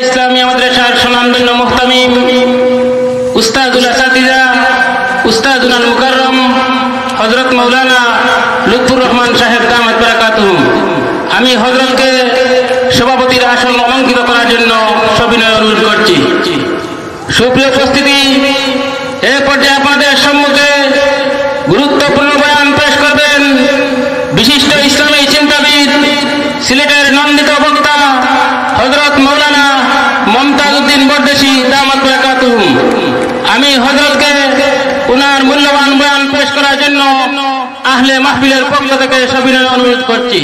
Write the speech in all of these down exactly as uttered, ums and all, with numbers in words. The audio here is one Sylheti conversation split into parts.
ইসলামিয়া মাদ্রাসার স্বনামধন্য মুহতামিম, উস্তাদুল আসাতিজা, উস্তাদুল মুকাররম হযরত মাওলানা লুৎফুর রহমান সাহেব দামাত বারাকাতুহুম। আমি হযরতকে সভাপতির আসন অলঙ্কৃত করার জন্য সবিনয় অনুরোধ করছি। সুপ্রিয় উপস্থিতি, এ পর্যায়ে আপনাদের সম্মুখে গুরুত্বপূর্ণ বয়ান পেশ করবেন বিশিষ্ট ইসলামী চিন্তাবিদ, সিলেটের নন্দিত বক্তা হযরত মাওলানা মমতাজ উদ্দিন পরদেশী দামাত বারাকাতুহুম। আমি হযরতকে ওনার মূল্যবান বয়ান পেশ করার জন্য আহলে মাহফিলের পক্ষ থেকে সবিনয় অনুরোধ করছি।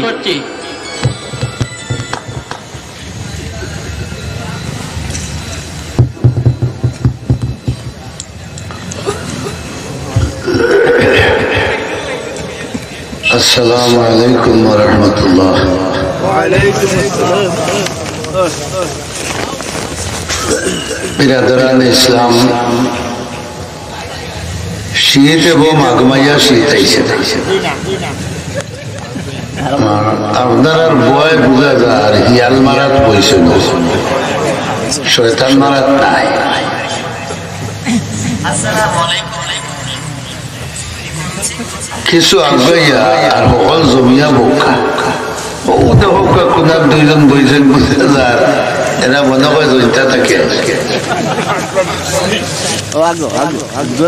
আসসালামু আলাইকুম ওয়া রাহমাতুল্লাহ। বিরাদরান ইসলাম, শীত এবং আগমাইয়া শীত আইছে। আপনারার বয় বুঝা যায়, আর হিয়াল মারাত বইছে না, শয়তান মারাত নাই। কিছু আগাইয়া আর হকল জমিয়া বক্কা। ও দেখো, কোনার দুইজন বইছেন বুঝা যায়, এরা মনে হয় জনতা থাকে। ও আগো, আগো, আগো।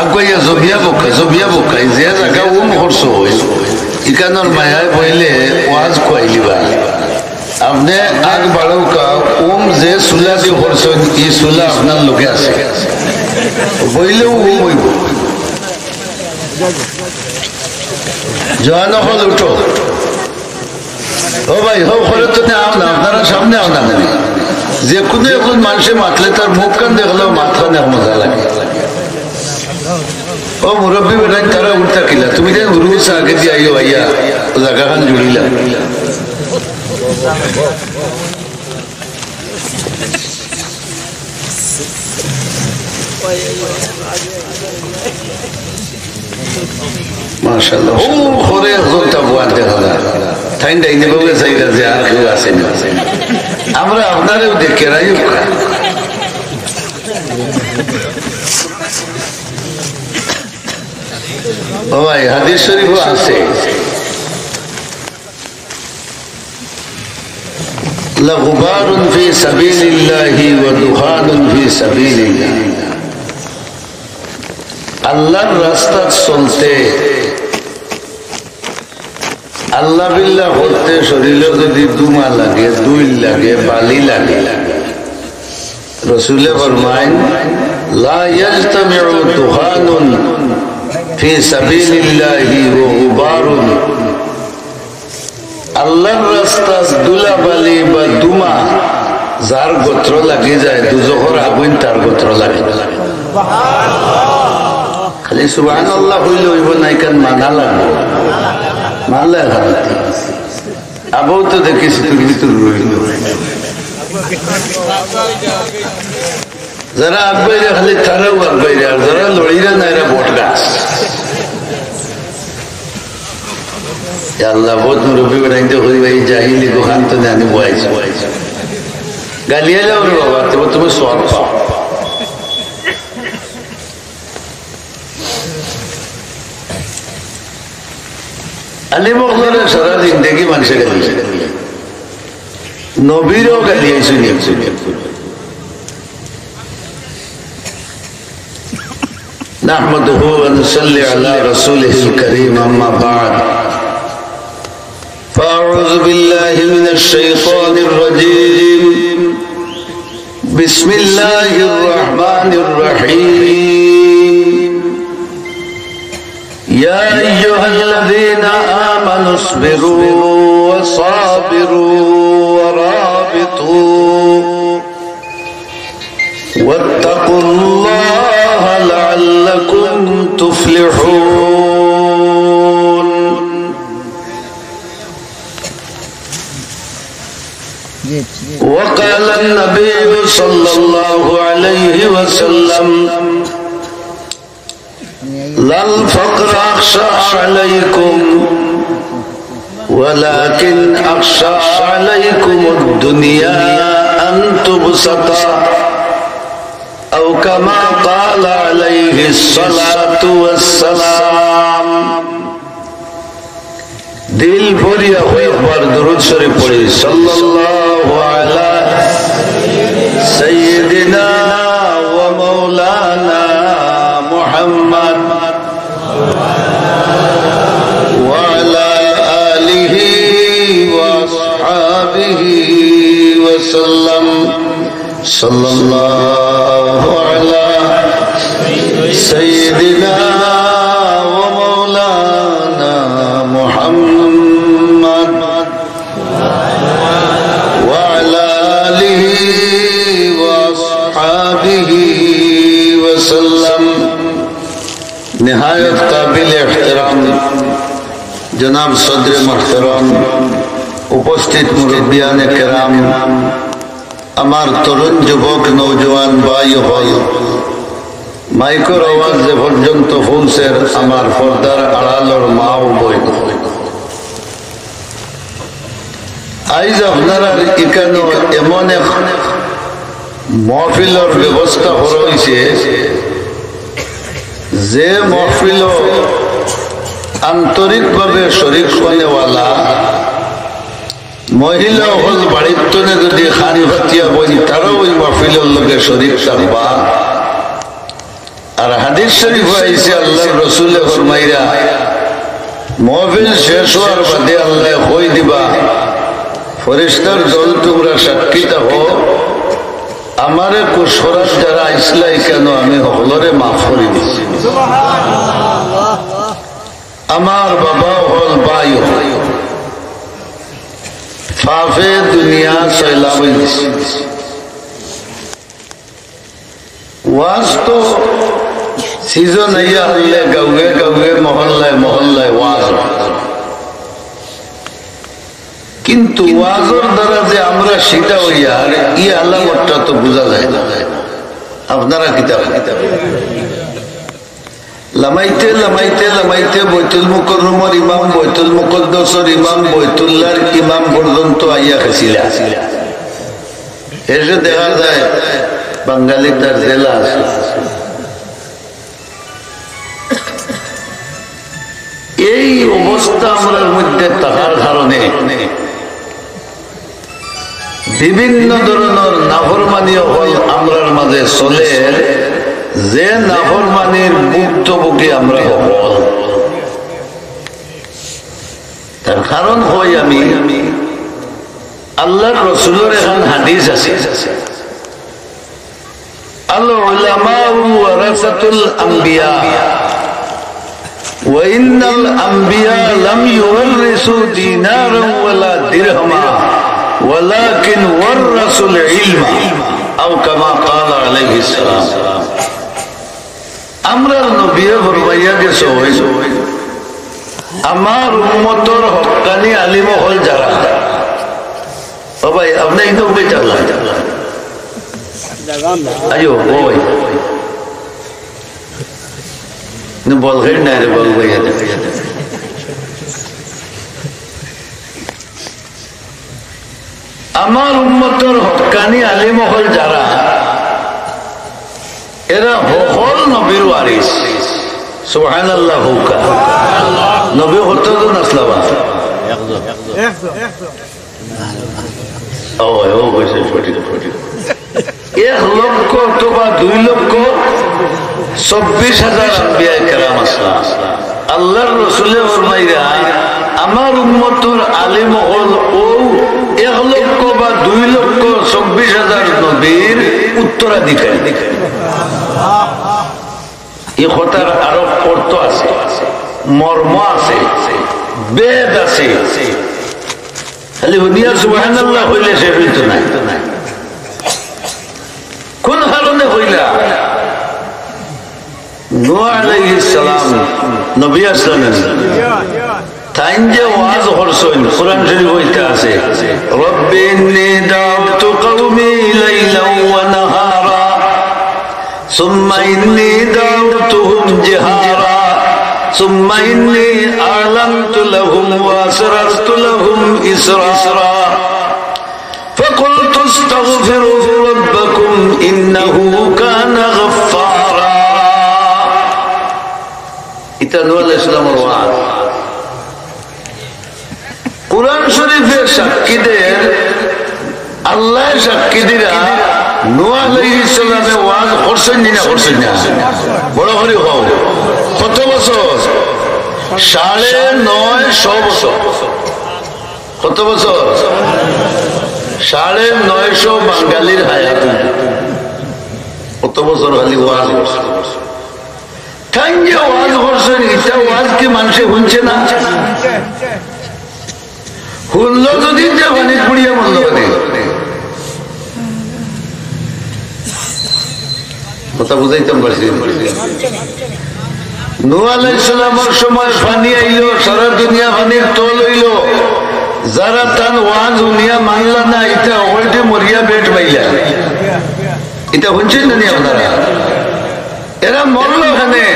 আগুয়াইয়া জমিয়া বক্কা, জমিয়া বক্কা, এই যে জাগা উম খরচ হয়, ইকানোর মায়ায় বইলে ওয়াজ কইলি ভাই। আপনে আগ বাড়াউক্কা, উম যে চুলা দি খরচ হয়, ই চুলা আপনার লগে আছে। বইলেও উম অইবো। জোয়ান অকল উঠো। ও ভাই, হো, করে তো না, আও না, আপনারা সামনে আও না, মানে। যে কোনো একজন মানুষে মাতলে তার মুখখান দেখলেও মাতখান এক মজা লাগে। ও মুরব্বি বেটাইন, তারা উঠতা কিলা, তুমি যে রুলস আগে দিয়ে আইও, আইয়া, ও জাগাখান জুড়িলা। মাশাআল্লাহ। ও, করে একজনটা বয়ান দেখা যায়। তাইন ডাইনে বামে চাইরা যে আর কেউ আছে নি। আমরা আপনারেও দেখি, রাইও খা। ও ভাই, হাদিস শরীফও আছে। لغبار في سبيل الله ودخان في سبيل الله। আল্লাহর রাস্তাত চলতে, আল্লাহ বিল্লাহ করতে শরীলো যদি ধুমা লাগে, ধুইল লাগে, বালি লাগে, রসুলে ফরমাইন, لا يجتمع دخان في سبيل الله وغبار। আল্লাহর রাস্তাত ধুলাবালি বা ধুমা যার গত্র লাগি যায়, দুজখর আগুইন তার গত্র লাগে। খালি সুবহানাল্লাহ কইলে অইবো না, ইখান মানা লাগবো। মানলে অখান। আবু তো দেখি সিটুর ভিতর রইল। যারা আগুয়াইরা খালি তারাউ আগুয়াইরা, আর যারা লড়িরা না, এরা বট গাছ। ইয়া আল্লাহ, বউত মুরব্বি বেটাইন্তে করি ভাই, জাহিলি দোকান তো জানি বয়স। গালিয়াইলাও রে বাবা, তবে তুমি সওয়াব পাও। আলিম অকলরে সারা জিন্দেগি মানষে গালি। নবীরেও গালি আইছে নি? نحمده ونصلي على رسوله الكريم، أما بعد. فأعوذ بالله من الشيطان الرجيم. بسم الله الرحمن الرحيم. يا أيها الذين آمنوا اصبروا وصابروا ورابطوا واتقوا الله لعلكم تفلحون. وقال النبي صلى الله عليه وسلم: لا الفقر أخشى عليكم ولكن أخشى عليكم الدنيا أن تبسط، أو كما قال عليه الصلاة والسلام. দিল ভরিয়া কয়েকবার দুরূদ শরীফ পড়ি, সাল্লাল্লাহু আলা সাইয়্যিদিনা ওয়া মাওলানা মুহাম্মদ ওয়া আলা আলিহি ওয়া আসহাবিহি ওয়া সাল্লাম। সাল্লাল্লাহু আলা সাইয়্যিদিনা ওয়া মাওলানা মুহাম্মদ ওয়া আলা আলিহি ওয়া আসহাবিহি ওয়া সাল্লাম। নেহায়েত কাবিল এহতেরাম জনাব সদরে মুহতারাম, উপস্থিত মুরব্বিয়ানে কেরাম, আমার তরুণ যুবক নওজোয়ান ভাই অকল, মাইকর আওয়াজ যে পর্যন্ত পৌঁছের, আমার পর্দার আড়ালর মা ও বইন অকল, আইজ আপনারার ইকানো এমন এক মহফিলর ব্যবস্থা করা অইছে, যে মহফিলো আন্তরিকভাবে শরিক অনেওয়ালা মহিলা অকল বাড়ির তনে যদি খানি ফাতিয়া বইন, তারাও ওই মহফিলর লগে শরিক থাকবা। আর হাদিস শরীফো আইছে, আল্লাহর রসুলে ফরমাইরা, মহফিল শেষ অওয়ার বাদে আল্লায় কই দিবা, "ফেরেশতার দল, তুমরা সাক্ষী থাকো, আমারে কুশ করাত যারা আইছলা ইকানো, আমি হকলরে মাফ করি দিছি।" আমার বাবা অকল, ভাই অকল, পাপে দুনিয়া সয়লাব অইগেছে। ওয়াজ তো season আইয়া হারলে গাউয়ে গাউয়ে, মহল্লায় মহল্লায় ওয়াজ অয়। কিন্তু ওয়াজর দ্বারা যে আমরা সিধা অইয়ার, ই আলামতটা তো বুঝা যায় না। আপনারা কিতা কইন? লামাইতে, লামাইতে, লামাইতে বৈতুল মুকাররমর ইমাম, বৈতুল মুকাদ্দাসর ইমাম, বৈতুল্লাহর ইমাম পর্যন্ত আইয়া গেছিলা। এসে দেখা যায় বাঙালি তার জেলা আছে। এই অবস্থা আমরার মধ্যে থাকার কারণে বিভিন্ন ধরনর নাফরমানি অকল আমরার মাঝে চলের, যে নাফরমানির ভুক্তভোগী আমরা অকল। তার কারণ কই আমি, আল্লাহর রসুলর একখান হাদিস আছে, العلماء ورثة الأنبياء، وإن الأنبياء لم يورثوا دينارا ولا درهما، ولكن ورثوا العلم، أو كما قال عليه السلام. আমরার নবীয়ে ফরমাইয়া গেছইন, আমার উম্মতর হক্কানি আলিম অকল যারা, ও ভাই, আপনে ইনো বই চালা। আইও, ও ভাই। নু বল খেয়ে নাই রে, বল ভাই, এটা। আমার উম্মতর হক্কানি আলিম অকল যারা, এরা হকল নবীর ওয়ারিস। সুবহানাল্লাহ কউক্কা। নবী কতজন আছলা বা? ও, ও, বুঝছি, সঠিক, সঠিক। এক লক্ষ অথবা দুই লক্ষ চব্বিশ হাজার আম্বিয়া কেরাম আছলা। আল্লাহর রসুলে ফরমাইরা, আমার উম্মতর আলিম অকল অউ এক লক্ষ বা দুই লক্ষ চব্বিশ হাজার নবীর উত্তরাধিকারী। ই কথার আরো অর্থ আছে, মর্ম আছে, ভেদ আছে। খালি হুনিয়া সুবহানাল্লাহ কইলে শেষ অইতো নায়। কোন কারণে কইলা? নূহ আলাইহিস সালাম নবী আছলা না? তাইন যে ওয়াজ করছইন, কোরআন শরীফো ইতা আছে, رب إني دعوت قومي ليلا ونهارا ثم إني دعوتهم جهارا ثم إني أعلنت لهم وأسررت لهم إسرارا فقلت استغفروا ربكم إنه كان غفارا। ইতা নূহ আলাইহিস সালামর ওয়াজ। কোরআন শরীফে সাক্ষী দের, আল্লায় সাক্ষী দিরা, নূহ আলাইহিস সালামে ওয়াজ করছইন নি না করছইন না? বড় করি কও। কত বছর? সাড়ে নয়শো বছর। কত বছর? সাড়ে নয়শো বাঙালির হায়াত। কত বছর খালি ওয়াজ করছে। তাইন যে ওয়াজ করছইন, ইতা ওয়াজ কি মানষে হুনছে না? হুনলো যদি, তে পানিত পড়িয়া মরলো কেনে? কথা বুঝাইতাম পারছি? নূহ আলাইহিস সালামর সময় পানি আইলো, সারা দুনিয়া পানির তল অইলো। যারা তান ওয়াজ হুনিয়া মানলা না, ইতা হকলটি মরিয়া পেট পাইলা। ইতা হুনছইন না নি আপনারা? এরা মরলো কেনে?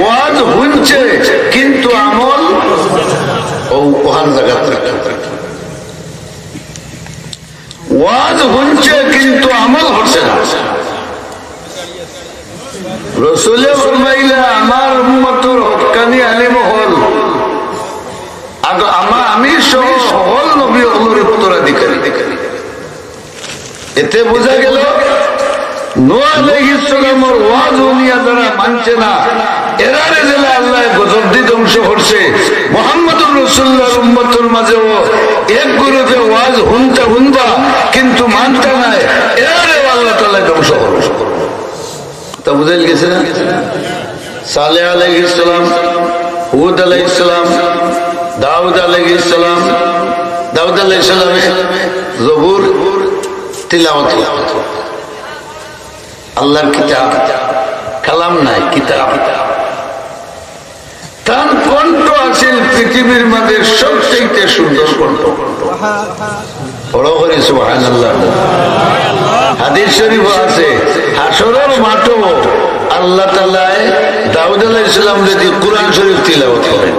ওয়াজ হুনছে, কিন্তু আমল ও-, ওহান জাগাত রাখে। ওয়াজ হুনছে, কিন্তু আমল করছে না। রসুলে ফরমাইলা, "আমার উম্মতর হক্কানি আলিম অকল, আগ-, আমা-, আমি সহ হকল নবী অকলর উত্তরাধিকারী।" এতে বুঝা গেল, নূহ আলাইহিস সালামর ওয়াজ হুনিয়া যারা মানছে না, এরারে যেলা আল্লায় গজব দি ধ্বংস করছে। মুহাম্মদুর রাসূলুল্লাহর উম্মতর মাঝেও এক গ্রুপে ওয়াজ হুনতা হুনবা, কিন্তু মানতা নায়, এরারেও আল্লাহ তাআলায় ধ্বংস করবে। তা বুঝাইল গেছে না? সালেহ আলাইহিস সালাম, হুদ আলাইহিস সালাম, দাউদ আলাইহিস সালাম, দাউদ আলাইহিস সালামে জবুর তিলাওয়াত করত। আল্লাহর কিতাব, কালাম নায়, কিতাব। তান কণ্ঠ আছিল পৃথিবীর মাঝে সবচাইতে সুন্দর কণ্ঠ। বড় করি সুবহানাল্লাহ। হাদিস শরীফ আছে, হাশরর মাঠো আল্লাহ তাআলায় দাউদ আলাইহিস সালামরে দি কোরআন শরীফ তিলাওয়াত করে।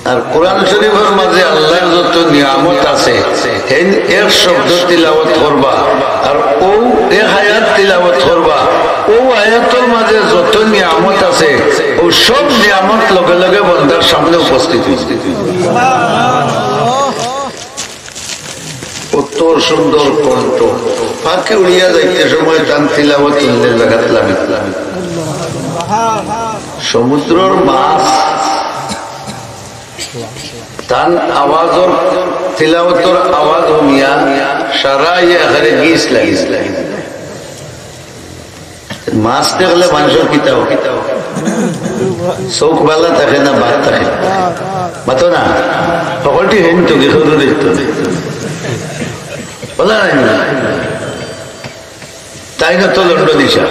আর কোরআন শরীফর মাঝে আল্লাহর যত নিয়ামত আছে, হেন এক শব্দ তিলাওয়াত করবা, আর ও এক আয়াত তিলাওয়াত করবা, ও আয়াতর মাঝে যত নিয়ামত আছে, ও সব নিয়ামত লগে লগে বন্দার সামনে উপস্থিত অইছে। কত সুন্দর কণ্ঠ, পাখি উড়িয়া যাইতে সময় তান তিলাওয়াত হুনলে জাগাত লাগে। সমুদ্রর মাছ তান আওয়াজর, তিলাওয়াতর আওয়াজ হুনিয়া সারা ইয়ে আকারে গিস লাগিছে। মাছ দেখলে মানুষর কিতা অয়? চউখ ভালা থাকে না, বাদ থাকে? মাতো না, হকলটি হেন তো, কি করবো দেখতো? বলা নাই না? তাইন তো লন্ডনী সাব।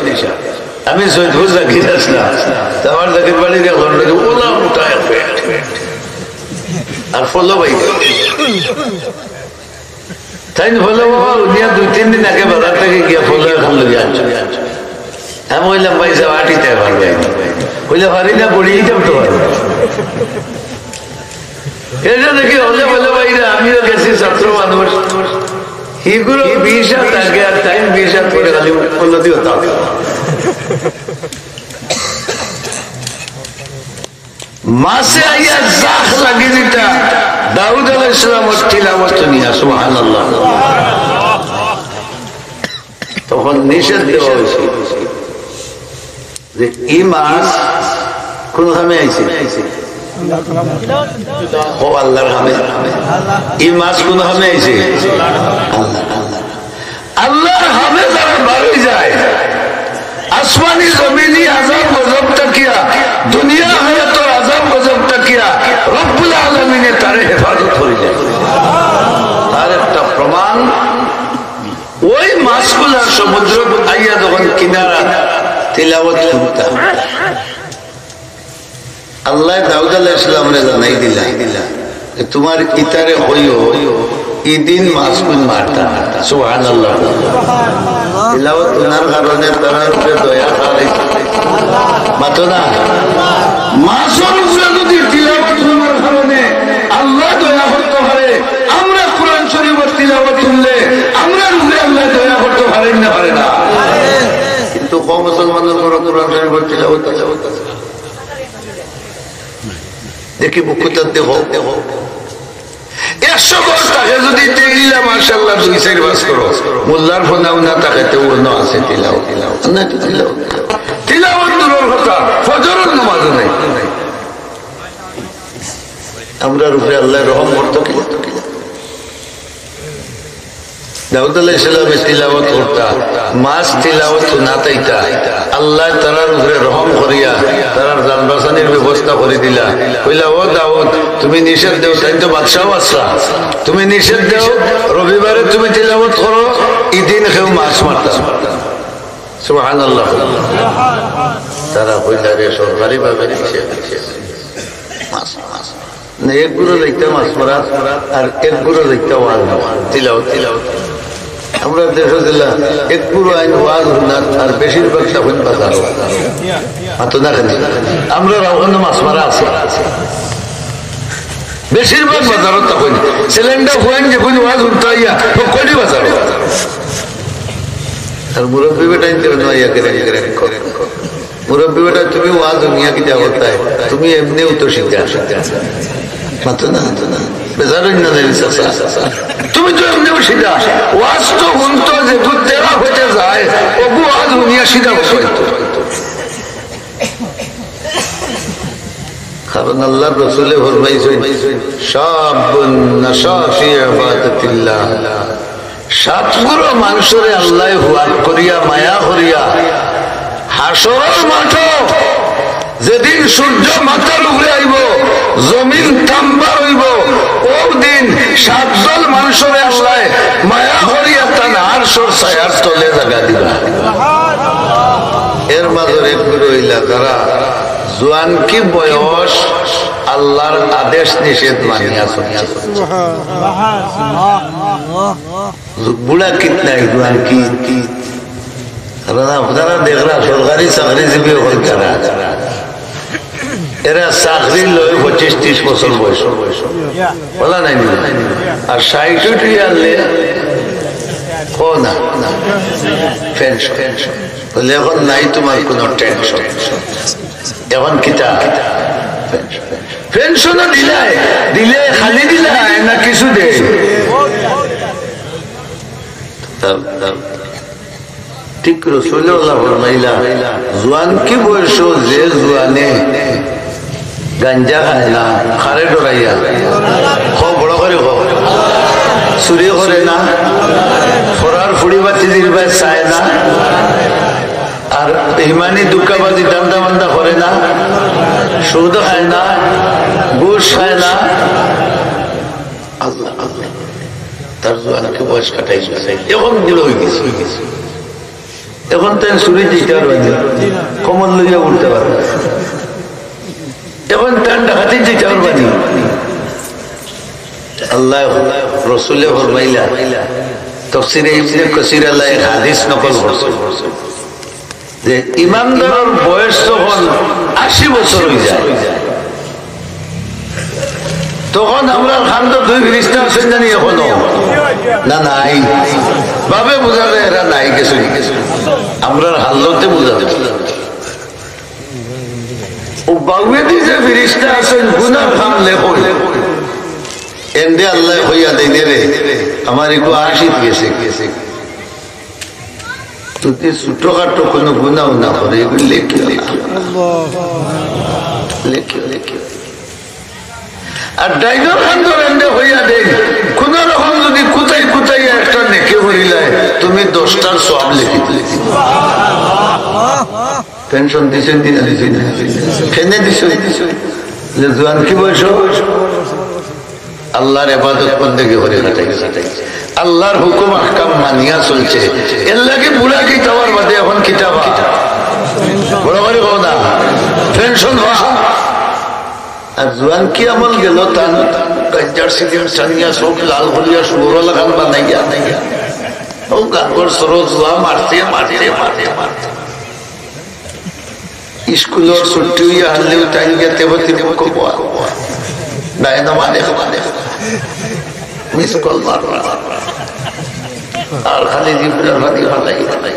আমি সৈয়দপুর জাকির আছলাম। তে আমার জাকির বাড়ির এক লন্ডনী, ওলা মোটা এক পেট। আর ফলো ভাই। তাইন ফলো বাবা, উনিয়া দুই তিন দিন আগে বাজার থাকি গিয়া ফলো একখান লইয়া আনছে। আমি কইলাম, "ভাই সাব, আটিতে পারবে?" কইলে, "পারি না, পড়িয়া যাইতাম তো পারবে।" এটা দেখি হলে বলে, "ভাই রে, আমিও গেছি ছাত্র মানুষ।" ইগুলো বিশ হাত আগে আর তাইন বিশ হাত পরে খালি ফলো দিও তাও। মাছে আইয়া জাখ লাগি দিতা দাউদ আলাইহিস সালামর তিলাওয়াত হুনিয়া, সুবহানাল্লাহ। তখন নিষেধ দেওয়া অইছে যে ই মাছ কোন কামে আইছে? ও আল্লাহর কামে। ই মাছ কোন কামে আইছে? আল্লাহ, আল্লাহ। আল্লাহর কামে যারা বারই যায়, আসমানি জমিনি আযাব গজব থাকিয়া, দুনিয়া আখিরাতর আযাব গজব থাকিয়া রব্বুল আলামিনে তারে হেফাজত করি যায়। তার একটা প্রমাণ, ওই মাছগুলা সমুদ্র আইয়া যখন কিনারা তিলাওয়াত করতা, আল্লাহ দাউদ আলাইহিস সালামরে জানাই দিলা যে, "তোমার ইতারে কইও, ইদিন মাছ কুন মারতা না। সুবহানাল্লাহ। তিলাওয়াত হুনার কারণে তারার উপরে দয়া খালি। মাতো না। মাছর উপরে যদি তিলাওয়াত হুনার কারণে আল্লাহ দয়া করতে পারে, আমরা কোরআন শরীফর তিলাওয়াত হুনলে আমরার উপরে আল্লাহ দয়া করতে পারেন না, পারে না? কিন্তু কম মুসলমানর ঘরো কোরআন শরীফর তিলাওয়াত, তিলাওয়াত আছে। দেখি বুকুতার দেখো, একশো ঘর থাকে যদি তে ইল্লা মাশাআল্লাহ দুই চাইর পাঁচ করো, মোল্লার ফোনাও না থাকে, তে অন্য আছে তিলাওয়াত, তিলাওয়াত। না, তিলাওয়াত, তিলাওয়াত। তিলাওয়াত দূরর কথা, ফজরর নামাজও নাই। আমরার উপরে আল্লাহ রহম করতো কি? দাউদ আলাইহিস সালামে তিলাওয়াত করতা, মাছ তিলাওয়াত হুনাত আইতা। আল্লায় তারার উপরে রহম করিয়া তারার জান বাচানির ব্যবস্থা করি দিলা। কইলা, "ও দাউদ, তুমি নিষেধ দেও, তাইন তো বাদশাও আছলা, তুমি নিষেধ দেও, রবিবারে তুমি তিলাওয়াত করো, ইদিন কেউ মাছ মারতা।" সুবহানাল্লাহ। তারা কইলা, "রে, সরকারিভাবে নিষেধ।" মাছ, মাছ। না, এক গুরু যাইতা মাছ মারা, আর এক গুরু যাইতা ওয়াজ হুনা। তিলাওয়াত, তিলাওয়াত। আমরা দেশো দিলা, এক গুরু আইন ওয়াজ হুনাত, আর বেশিরভাগ তখন বাজারো। মাতো না কেনে? আমরা রাউখানো মাছ মারা আছে। বেশিরভাগ বাজারো তখন। সিলিন্ডার ফুয়াইন যখন ওয়াজ হুনতা আইয়া, তখন বাজারো। আর মুরব্বি বেটাইন তো নয়, একেরে, একেরে, মুরব্বি বেটা, তুমি ওয়াজ হুনিয়া কিতা করতায়? তুমি এমনেও তো সিধা। মাতো না, মাতো না। বেজার অইন না, চাচা। তুমি তো এমনেও সিধা। ওয়াজ তো হুনতো যে দুধ তেরা হইতে যায়, ওগু ওয়াজ হুনিয়া সিধা হইতো। কারণ আল্লাহর রসুলে ফরমাইছইন, "শাবুন নাশা ফি ইবাদাতিল্লাহ।" সাতগুরু মানষরে আল্লায় হুয়াত করিয়া, মায়া করিয়া, হাশরর মাঠো যেদিন সূর্য মাথার উপরে আইবো, জমিন তাম্বার অইবো, অউ দিন সাতজন মানষরে আল্লায় মায়া করিয়া তান আরশর ছায়ার তলে জাগা দিবা। এর মাঝে এক গুরু অইলা যারা জুয়ানকি বয়স আল্লাহর আদেশ নিষেধ মানিয়া চলছে। বুড়া কিত নাই, জুয়ান কিত। কারণ আপনারা দেখরা সরকারি চাকরিজীবী অকল তারা। এরা চাকরি লয় পঁচিশ ত্রিশ বছর বয়স। বলা নাই নি? আর ষাইট উঠি আনলে কো না, না। পেনশন। বলে, "এখন নাই তোমার কোনো টেনশন।" এখন কিতা? পেনশন। পেনশনও দিলায়, দিলে খালি দিলায় না কিছু দেয়? ঠিক রসুলে আল্লাহ ফরমাইলা, "জুয়ানকি বয়সো যে জুয়ানে গাঞ্জা খায় না, কারে ডরাইয়া, কও বড় করি কও, চুরি করে না, পরার ফুড়ি ভাতিজির বায় চায় না, আর ইমানি ধুকাবাজি ধান্দা বান্দা করে না, সুদ খায় না, ঘুষ খায় না।" আল্লাহ, আল্লাহ। তার জুয়ানকি বয়স কাটাই গেছে, এখন বুড়া অই গেছে, অই গেছে। এখন তাইন চুরি যাইতা পারবা নি, কমর লইয়া উঠতা পারবা না। এখন তাইন ডাকাতি যাইতা পারবা নি। আল্লাহ রসুলে ফরমাইলা, তফসিরে ইবনে কাসির আল্লাহ এক হাদিস নকল করছে যে ইমানদারর বয়স যখন আশি বছর অই যায়, তখন আমরার কান্দো দুই ফিরিস্তা আছইন জানি এখনো? না, নাই। ভাবে বুঝা যায় এরা নাই, গেছে। আমরার হালতে বুঝা যায়। অউ বাউয়েদি যে ফিরিস্তা আছইন গুনার কাম লেখইন, এনরে আল্লায় কইয়া দেইন, "রে, আমার ইগু আশিত গেছে, গেছে।" যদি ছোটখাটো কোনো গুনাও না করে, এগুলো লেখিও না। লেখিও, লেখিও। আর ডাইনর কান্দর এনরে কইয়া দেইন, কোনো রকম যদি কুতাই কুতাই একটা নেকি করিলায়, তুমি দশটার সওয়াব লেখি দিলে। পেনশন দিছইন নি না দিছইন না? কেনে দিছইন? যে জুয়ানকি বয়সো আল্লাহর ইবাদত বন্দেগি করি কাটাইছে, আল্লাহর হুকুম আহকাম মানিয়া চলছে। এরলাগি বুড়া কিতা অওয়ার বাদে এখন কিতা বা? বড় করি কও না, পেনশন বা। আর জুয়ানকি আমল গেল তান, কয়, জার্সি দিন টানিয়া সব লাল করিয়া শুয়োর লাখান বানাইয়া, ও গাঙ্গর স্রোত জুয়া মারতে, মারতে, মারতে, মারতে। স্কুলর ছুটি অইয়া হারলেও তাই গিয়া তেবো তেবো কবো। না, এ না মানে, মানে। Miss call মারো। আর খালি জিব্রার পানি ফালাই, ফালাই।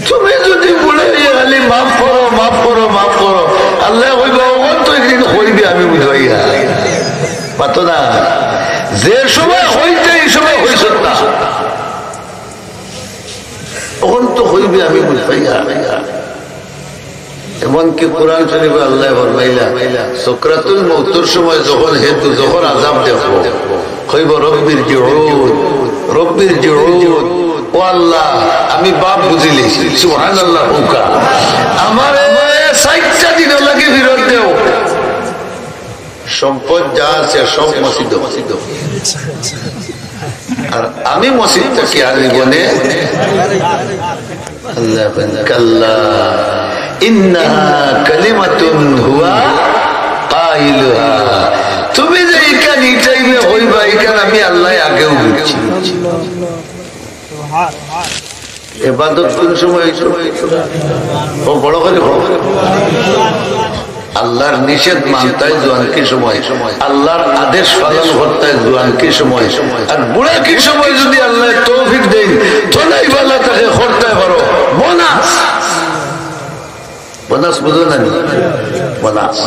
তুমি যদি বুড়া অইয়া খালি মাফ করো, মাফ করো, মাফ করো, আল্লায় কইবা, "অখন তো একদিন কইবে আমি বুঝাইয়া।" মাতো না। যে সময় কইতে, এই সময় কইছত না। অখন তো কইবে আমি বুঝাইয়া। এমনকি কোরআন শরীফে আল্লায় ফরমাইলা, "সকরাতুল মউতর সময় যখন হে দুজখর আযাব দেখবো, কইবো, 'রব্বির জিউন, রব্বির জিউন, ও আল্লাহ, আমি বাপ বুঝিলিছি।'" সুবহানাল্লাহ কউক্কা। "আমারে চাইরটা দিনর লাগি ফিরত দেও।" সম্পদ যা আছে সব মসজিদো। আর আমি মসজিদ থাকি আর জীবনে আল্লাহ বলেন, "কাল্লা ইন্নাহা কালিমাতুন হুয়া কাইলুহা।" তুমি যে ইখান ই টাইমে কইবা, ইখান আমি আল্লায় আগেউ বুঝছি। এবাদত কোন সময়? ও বড় করি কও। আল্লাহর নিষেধ মানতায় জোয়ানকি সময়, আল্লাহর আদেশ পালন করতায় জোয়ানকি সময়, আর বুড়াকি সময় যদি আল্লায় তৌফিক দেইন, তলাই বালা তাকে করতায় পারো। বোনাস, বোনাস বুঝো না নি? বোনাস।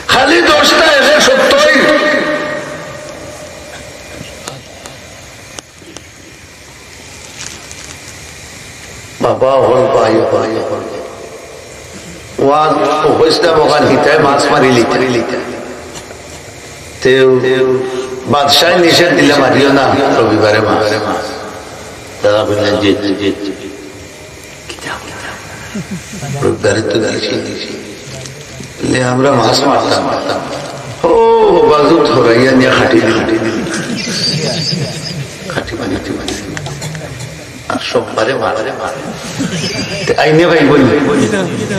খালি দশটা, একে সত্তর। বাবা অকল, ভাই অকল, ওয়াজ অইছে না, অখান হিতায় মাছ মারি লিতা। তেউ বাদশায় নিষেধ দিলা, "মারিও না রবিবারে মাছ।" তারা কইলা, "জি, জি, জি।" রবিবারে তো নিষেধ। লে আমরা মাছ মারতাম, মারতাম। ও, বাজু ধরাইয়া নিয়া খাটি দিল। খাটি মারি, খাটি মারি। আর সোমবারে মারে, মারে। তে আইনে ভাই বলি,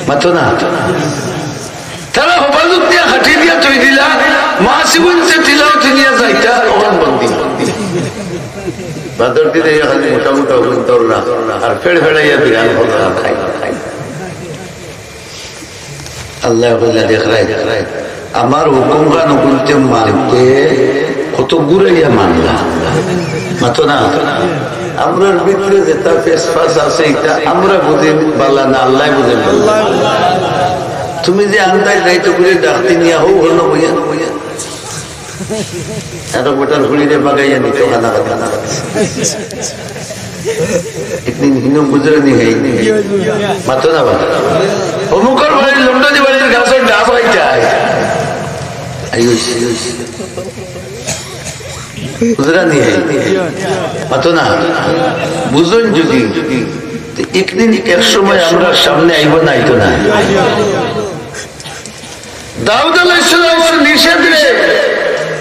মাতো না। তারা হেফাজত দিয়া খাটি দিয়া থই দিলা, মাছ ইগুইন যে তিলাওত নিয়া যাইতা, অখান বন্দি। বাদর দিনে ইয়া খালি মোটা মোটা অগুইন ধরলা, আর ফেড় ফেড়াইয়া বিরান করলা, আর খাই, খাই। আল্লায় কইলা, "দেখরায়, দেখরায়, আমার হুকুম খান অগুইন্তে মানতে কত ঘুরাইয়া মানলা।" মাতো না? আমরার ভিতরে যেটা ফেসফাস আছে, ইটা আমরা বুঝি বালা না, আল্লায় বুঝইন বালা। তুমি যে আন্দাজ রাইতো করি ডাকতে নিয়া হউ হলো বইয়া, বইয়া। এত গোটার ফুড়িরে বাগাইয়া নিত খানা খানা। একদিন হিনো গুজরানি হই। মাতো না বাবা। অমুকর বাড়ির লন্ডনী বাড়ির গাছর ডাব খাইতে হয়। আয়ুষ, আয়ুষ। গুজরানি হই। মাতো না। বুঝইন যদি, তো একদিন এক সময় আমরার সামনে আইবো না, আইতো না? দাউদ আলাইহিস সালামর নিষেধরে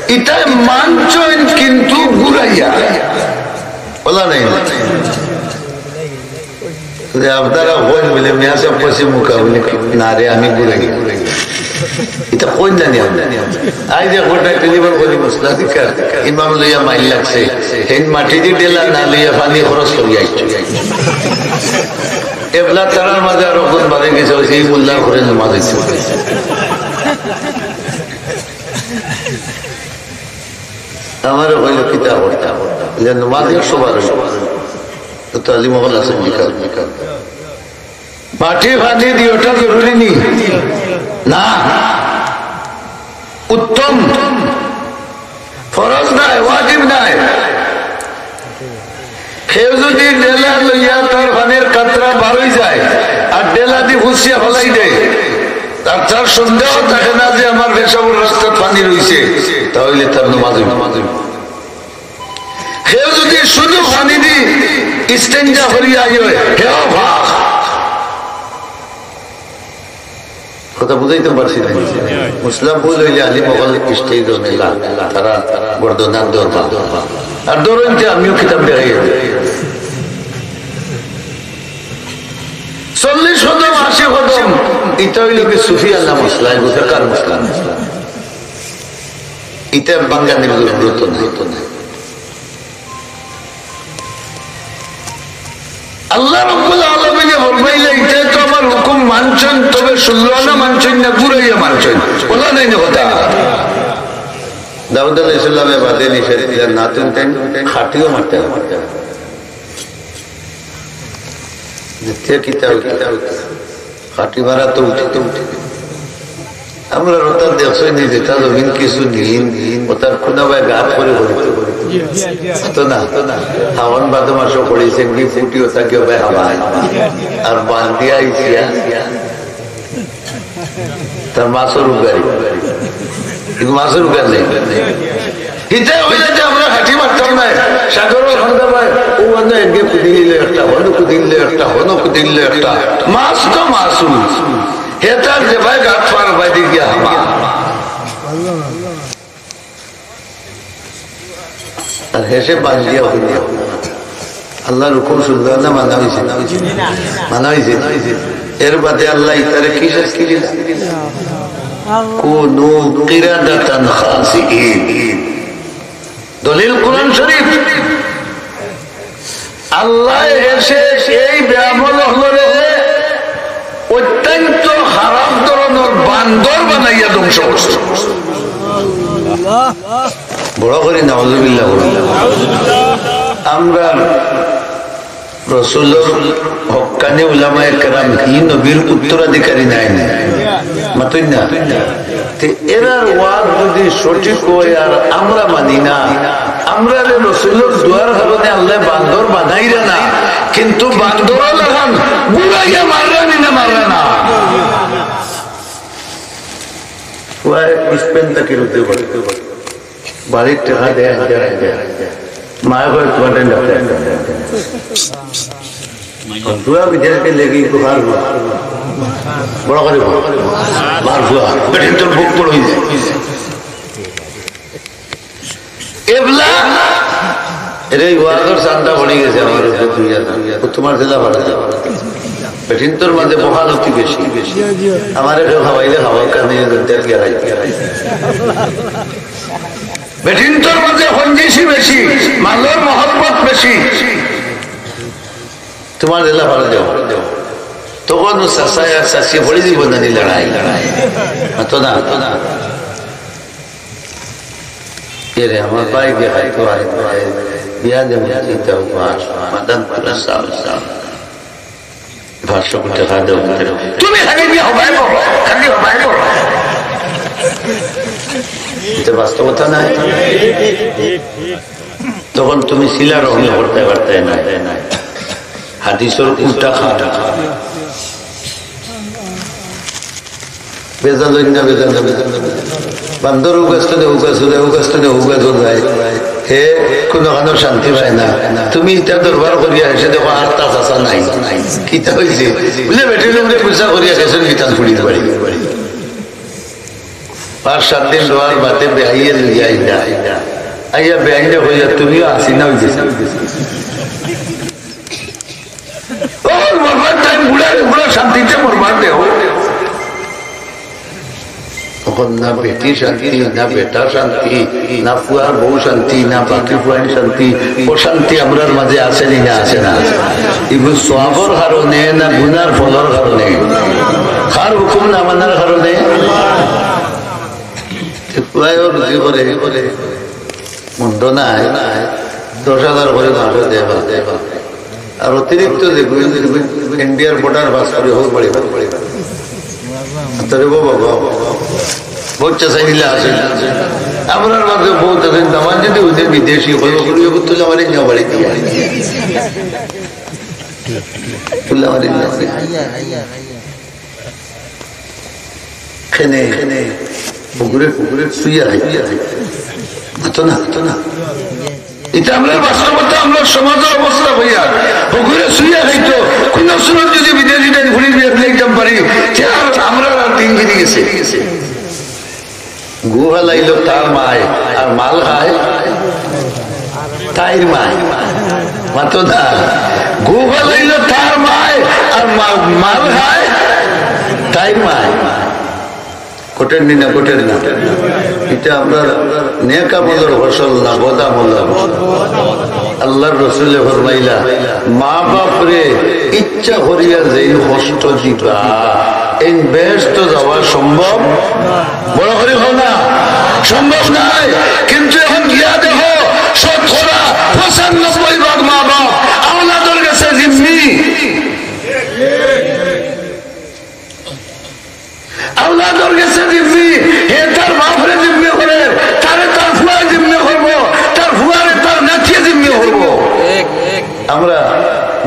ইতায় মানছইন, কিন্তু ঘুরাইয়া। বলা নাই না? যে আপনারা কইন বলে, "মিয়া সাব পশ্চিম মুখা", বলে, "না রে, আমি ঘুরাই।" ইতা কইন না নি আপনে? আইজ এক ঘটনা টেলিফোন করি, মসলা দিকার ইমাম লইয়া মাইল লাগছে। হেন মাটি দি ডেলা না লইয়া পানি খরচ করি আইছে। এবলা তারার মাঝে আরো কোন বাড়ি গেছে, ওই সেই মোল্লার ঘরে নামাজ হইছে। আমারে কইল, "কিতা করতা?" যে নামাজ একশো বার হইল। তো আলিম অকল আছে, বিকাল, বিকাল। মাটি পানি দিওটা জরুরি নি? না। উত্তম। ফরজ নায়, ওয়াজিব নায়। কেউ যদি ডেলা লইয়া তার পানির কাতরা বারই যায় আর ডেলা দি ফুসিয়া ফালাই দেয়, আর তার সন্দেহ থাকে না যে আমার পেশাবর রাস্তাত পানি রইছে, তাহলে তার নামাজ হইব। কেউ যদি শুধু পানি দি ইস্তেঞ্জা করিয়া আইয়, হেও পাক। কথা বুঝাইতে পারছি না? মুসলা ভুল হইলে আলিম অকল স্টেজ মেলা, তারা গর্দনার দরবার। আর ধরুন যে আমিও কিতাব দেখাই, চল্লিশ কদম, আশি কদম, ইটা হইল কি সুফি আল্লাহ মসলা, এগু ফেকার মসলা। ইতা ভাঙ্গানির জরুরত নাই। আল্লাহ রাব্বুল আলামিনে ফরমাইলা, "ইতায় তো আমার হুকুম মানছইন, তবে ষোলো আনা মানছইন না, ঘুরাইয়া মানছইন।" বলা নাই না কথা? দাউদ আলাইহিস সালামে বাদে নিষেধ দিলা, না তুমি তাইন খাটিও মারতে না। দ্বিতীয় কিতাব, কিতাব, খাটি মারা তো উঠে, তো উঠে। আমরা ওটা দেখছই নি, যেটা জমিন কিছু নিন, ওটার কোনা বায় গাত করে করে তো করে। তো না, হাওন বাদো মাসো পড়েছে, কি ফুটি ওটা কি হবে হাওয়ায়। আর বান্দিয়া আইসিয়া। তার মাছর উগারি। কিন্তু মাছর উগার নেই। হিতে হইলে যে আমরা খাটি মারতাম না, সাগরর খান্দা পায়, ও মানে একে কুদিলে একটা, হনো কুদিলে একটা, হনো কুদিলে একটা। মাছ তো মাছউ। হেতার যে ভাই গাত ফার বাইরে গিয়া হামা। আর হেসে বাদ দিয়া হইল। আল্লাহর হুকুম শুনল না, মানা হইছে না? মানা হইছে। এর বাদে আল্লাহ ইতারে কি শাস্তি দিলা? কুনু কিরাদাতান খাসিইন। দলিল কোরআন শরীফ। আল্লাহ এসে এই বেআমল অকলরে অত্যন্ত খারাপ ধরনর বান্দর বানাইয়া ধ্বংস করছে। বড় করি নাউজুবিল্লাহ বলি। আমরা রসুলর হক্কানি উলামায়ে কেরাম হি নবীর উত্তরাধিকারী নায় নি? মাতইন না? তে এরার ওয়াজ যদি সঠিক হয় আর আমরা মানি না, আমরারে রসুলর দোয়ার কারণে আল্লাহ বান্দর বানাইরা না, কিন্তু বান্দর লাখান ঘুরাইয়া মাররা নি না, মাররা না? ওই স্পেন তাকে রুখতে পারে। বাড়ির টাকা দেয়, দেয়, দেয়। মায়ে কয়, "তোমার টাইম ডাক্তার।" দুয়া বিদ্যালয়কে লেগে একটু বার হুয়া। বড় করে বল। বার হুয়া। বেটিন তোর বুক বড় হয়ে যায়। এবলা, এরে ওয়াজর চান্দা পড়ে গেছে আমার উপরে দুই হাজার। ও তোমার জেলা বাড়াতে। বেটিন তোর মাঝে বহালতি বেশি। আমারে কেউ খাওয়াইলে খাওয়ার কারণে গেলাই। বেটিন্তর মাঝে কঞ্জুসি বেশি, মালর মহব্বত বেশি। তোমার জেলা ভালা দেও। তখন চাচায় আর চাচিয়ে পড়ি দিব না নি লড়াই। তো না, তো না। এরে আমার ভাই গে হাই তো আই ভাই, বিয়া দেব চিন্তা উপাস, মাদান পুরা সাল সাল। পাঁচশো কোটি টাকা দেও। তুমি খালি বিয়া হবাই বলো, খালি হবাই বলো। এটা বাস্তবতা নাই। তখন তুমি সিলা রহমে করতে পারতে না। হাদিসর উল্টা খাতা। বেজাল হইন না, বেজাল হইন না। বান্দর উগাছ তো দে, উগাছ দে, উগাছ তো দে, উগাছ যায়। হে কোনো কানো শান্তি পায় না। তুমি ইতা দরবার করিয়া এসে দেখো, আর তা চাচা নাই। কিতা হইছে? বুলে, বেটির উপরে গুসা করিয়া গেছেন, কিতান ফুড়ির বাড়ি। পাঁচ সাত দিন রোয়ার বাদে বেআইয়ে লইয়া আইলা। আইয়া বেআইনে কইলা, "তুমিও আসি না হইছে।" ও, মরবার টাইম বুড়া, বুড়া শান্তিতে মরবার দেহ। তখন না বেটি শান্তি, না বেটা শান্তি, না ফুয়ার বউ শান্তি, না বাকি ফুয়াইন শান্তি। অশান্তি আমরার মাঝে আছে নি না আছে না? ইগু সওয়াবর কারণে না গুনার ফলর কারণে? কার হুকুম না মানার কারণে? ফুয়াইও রুজি করে, মন্দ নাই, দশ হাজার করে মাসে দেবা, দেবা। আর অতিরিক্ত যে ইন্ডিয়ার বর্ডার পাস করে হোক বাড়ি, বাড়ি, বাড়ি। তাহলে বাবা, বাবা, বাবা। বহুত চাচাই নিলে আসে। আমরার মাঝে বহুত আছে, দামান যদি হইতে বিদেশি, হইব করিব, তুলে আমার নিয়ে বাড়ি দিয়ে। তুলে আমার নিয়ে বাড়ি। খেনে, খেনে, পুকুরে, পুকুরে শুইয়া খাই। হতো না, হতো না। এটা আমরা বাস্তবতা, আমরা সমাজর অবস্থা হইয়া। পুকুরে শুইয়া খাইতো, কোন সময় যদি বিদেশি টাইম ঘুরি বিয়ে ফেলে একদম পারি, তে আর আমরা আর দিন গিরি গেছে। গু ফালাইলো তার মায়, আর মাল খায় তাইর মায়। মাতো না। গু ফালাইলো তার মায়, আর মা-, মাল খায় তাইর মায়। কটের নি না, কটের না। তে আমরার নেক আমলর ফসল না বদ আমলর ফসল? আল্লাহর রসুলে ফরমাইলা, মা বাপরে ইচ্ছা করিয়া যেইন কষ্ট দিবা, এইন বেহেস্তো যাওয়া সম্ভব? বড় করি কও না, সম্ভব নায়। কিন্তু এখন গিয়া দেখো, শতকরা পঁচানব্বই ভাগ মা বাপ আওলাদর গেছে জিম্মি। আওলাদর গেছে জিম্মি, হে তার বাপরে জিম্মি করে, তারে তার ফুয়ায় জিম্মি করবো, তার ফুয়ারে তার নাতিয়ে জিম্মি করবো। আমরা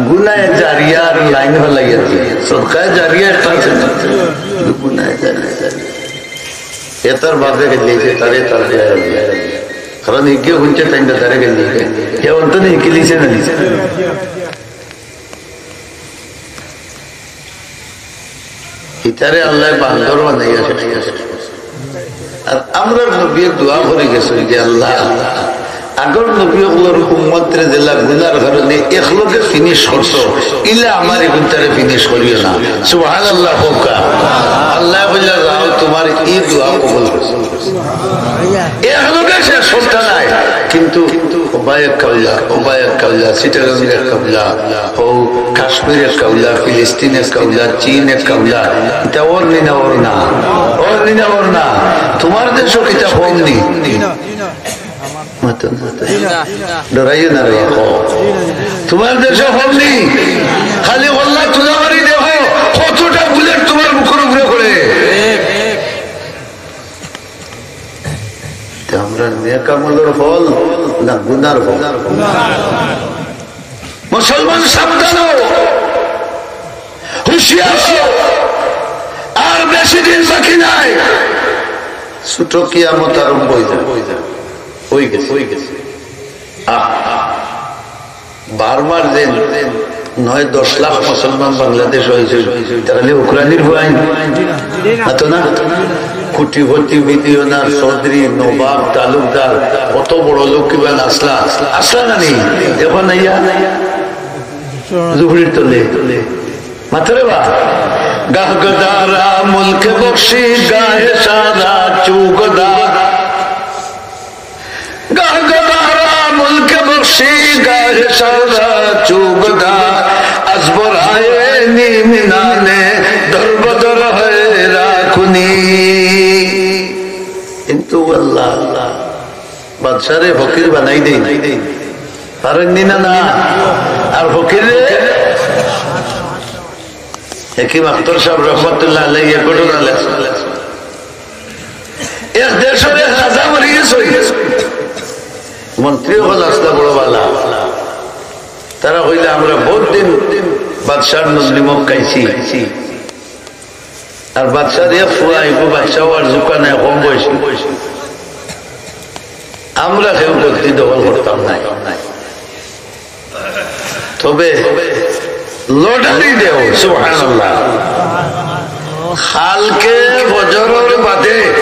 গুনায় জারিয়ার লাইন ফালাইয়াছি, সদকায়ে জারিয়া একটা আছে না? গুনায় জারিয়া। এ তার বাপরে গেলিছে, তারে তার ফুয়ায় গেলিছে। কারণ ইগিয়ে হুনছে তাই না, তারে গেলিছে। হে অন্তত হিকিলিছে না? ইতারে আল্লায় বান্দর বানাইয়া শেষ করছে। আর আমরার নবীয়ে দোয়া করি গেছইন যে, "আল্লাহ, আগর নবী অকলর উম্মতরে যেলা গুনার কারণে একলগে finish করছো, ইলা আমার ইগুনতারে finish করিও না।" সুবহানাল্লাহ কউক্কা। আল্লায় কইলা, "যাও, তুমার ই দোয়া কবুল করছি।" একলগে শেষ করতা নায়, কিন্তু ওবা এক কাউলা, ওবা এক কাউলা, চিটাগাং এক কাউলা, হউ কাশ্মীর এক কাউলা, ফিলিস্তিন এক কাউলা, চীন এক কাউলা। ইতা অর নি না অর না? অর নি না অর না? তুমার দেশো কিতা কম নি? মাতো না, মাতো না। ডরাইও না রে বাবা। তুমার দেশো কম নি? খালি কল্লা তুলা মারি দেখো, কতটা বুলেট তুমার মুখর উপরে পড়ে। তে আমরা নেক আমলর ফল না গুনার ফল? মুসলমান সাবধান অও, হুঁশিয়ার অও, আর বেশি দিন বাকি নাই, ছোট কিয়ামত আরম্ভ অই যাইবো। অই গেছে, অই গেছে। আহ, বার্মার যে নয় দশ লাখ মুসলমান বাংলাদেশ অইছে, তারা নি উকরানির ফুয়াইন? মাতো না? কোটিপতি, বিলিয়নার, চৌধুরী, নবাব, তালুকদার, কত বড় লোক কিবা আছলা, আছলা না নি? এখন আইয়া জুহুরির তলে। মাতো রে বা। গাহ গদারা মুলক বখশি, গাহে সারা চুগদা। গাহ গদারা মুলক বখশি, গাহে সারা চুগদা, از برای نیم نان در بدر حیران کنی। কিন্তু আল্লাহ, বাদশারে ফকির বানাই দেইন। পারইন নি না, না? আর ফকিররে, হেকিম আখতার সাব রহমতুল্লাহ আলাইহি এক ঘটনা লেখছইন। এক দেশর এক রাজা মরি গেছইন। মন্ত্রী অকল আছলা বড় ভালা। তারা কইলা, "আমরা বউত দিন বাদশার নুন নিমক খাইছি।" আর বাদশার এক ফুয়া আইবো, বাদশা অওয়ার জুকা নাই, কম বয়সী। আমরা কেউ গদ্দি দখল করতাম নায়। তবে লটারি দেও, সুবহানাল্লাহ। কালকে ফজরর বাদে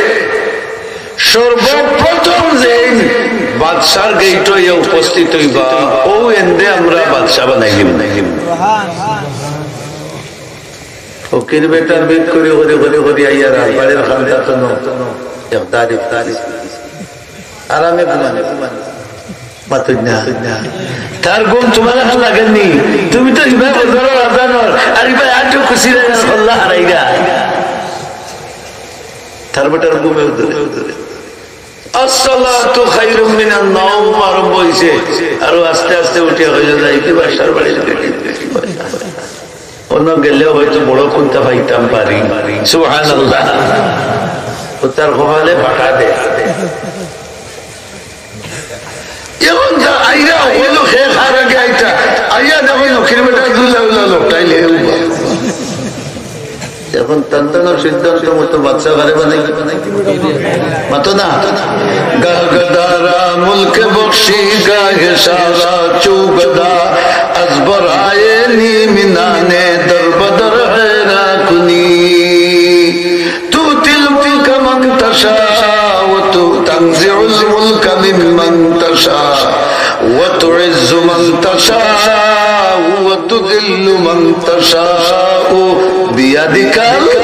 সর্বপ্রথম যেইন বাদশার গেইটো আইয়া উপস্থিত অইবা, অউ এনরে আমরা বাদশা বানাই দিমু। ফকির বেটার বেট করি, করি, করি, করি আইয়া রাজবাড়ির খান্দাত এক দাঁড়ি, দাঁড়ি। আরামে ঘুমানি। মাতইন না। তার ঘুম তুমার লাখান লাগের নি? তুমি তো ইবায় ফজরর আজানর, আর ইবায় আটু খুশি লাগে, আল্লাহ হারাইরা। তার বেটার ঘুমে উদরে, উদরে। আসসালাতু খায়রুম মিনান নাওম আরম্ভ অইছে। আরো আস্তে আস্তে উঠিয়া কইলো, "যাই কি বাদশার বাড়িত গেলে।" অনো গেলে হয়তো বড় কুন্তা পাইতাম পারি। সুবহানাল্লাহ। অউ তার কপালে ফাটা দে। এখন তা আইরা অইলো, হে কার আগে আইতা, আইয়া দেখো ফকির বেটা দুলা উলা লোকটাই লে। এখন তান তানর সিদ্ধান্ত মতো বাদশা কারে বানাই, মাতো না। گه گدارا ملک بخشی، گه شارا چو گدا، از برای نیم نان در بدر حیران کنی. تؤتی الملک من تشاء و تو تنزع الملک ممن تشاء و تعز من تشاء و تذل من تشاء بیدک ال-،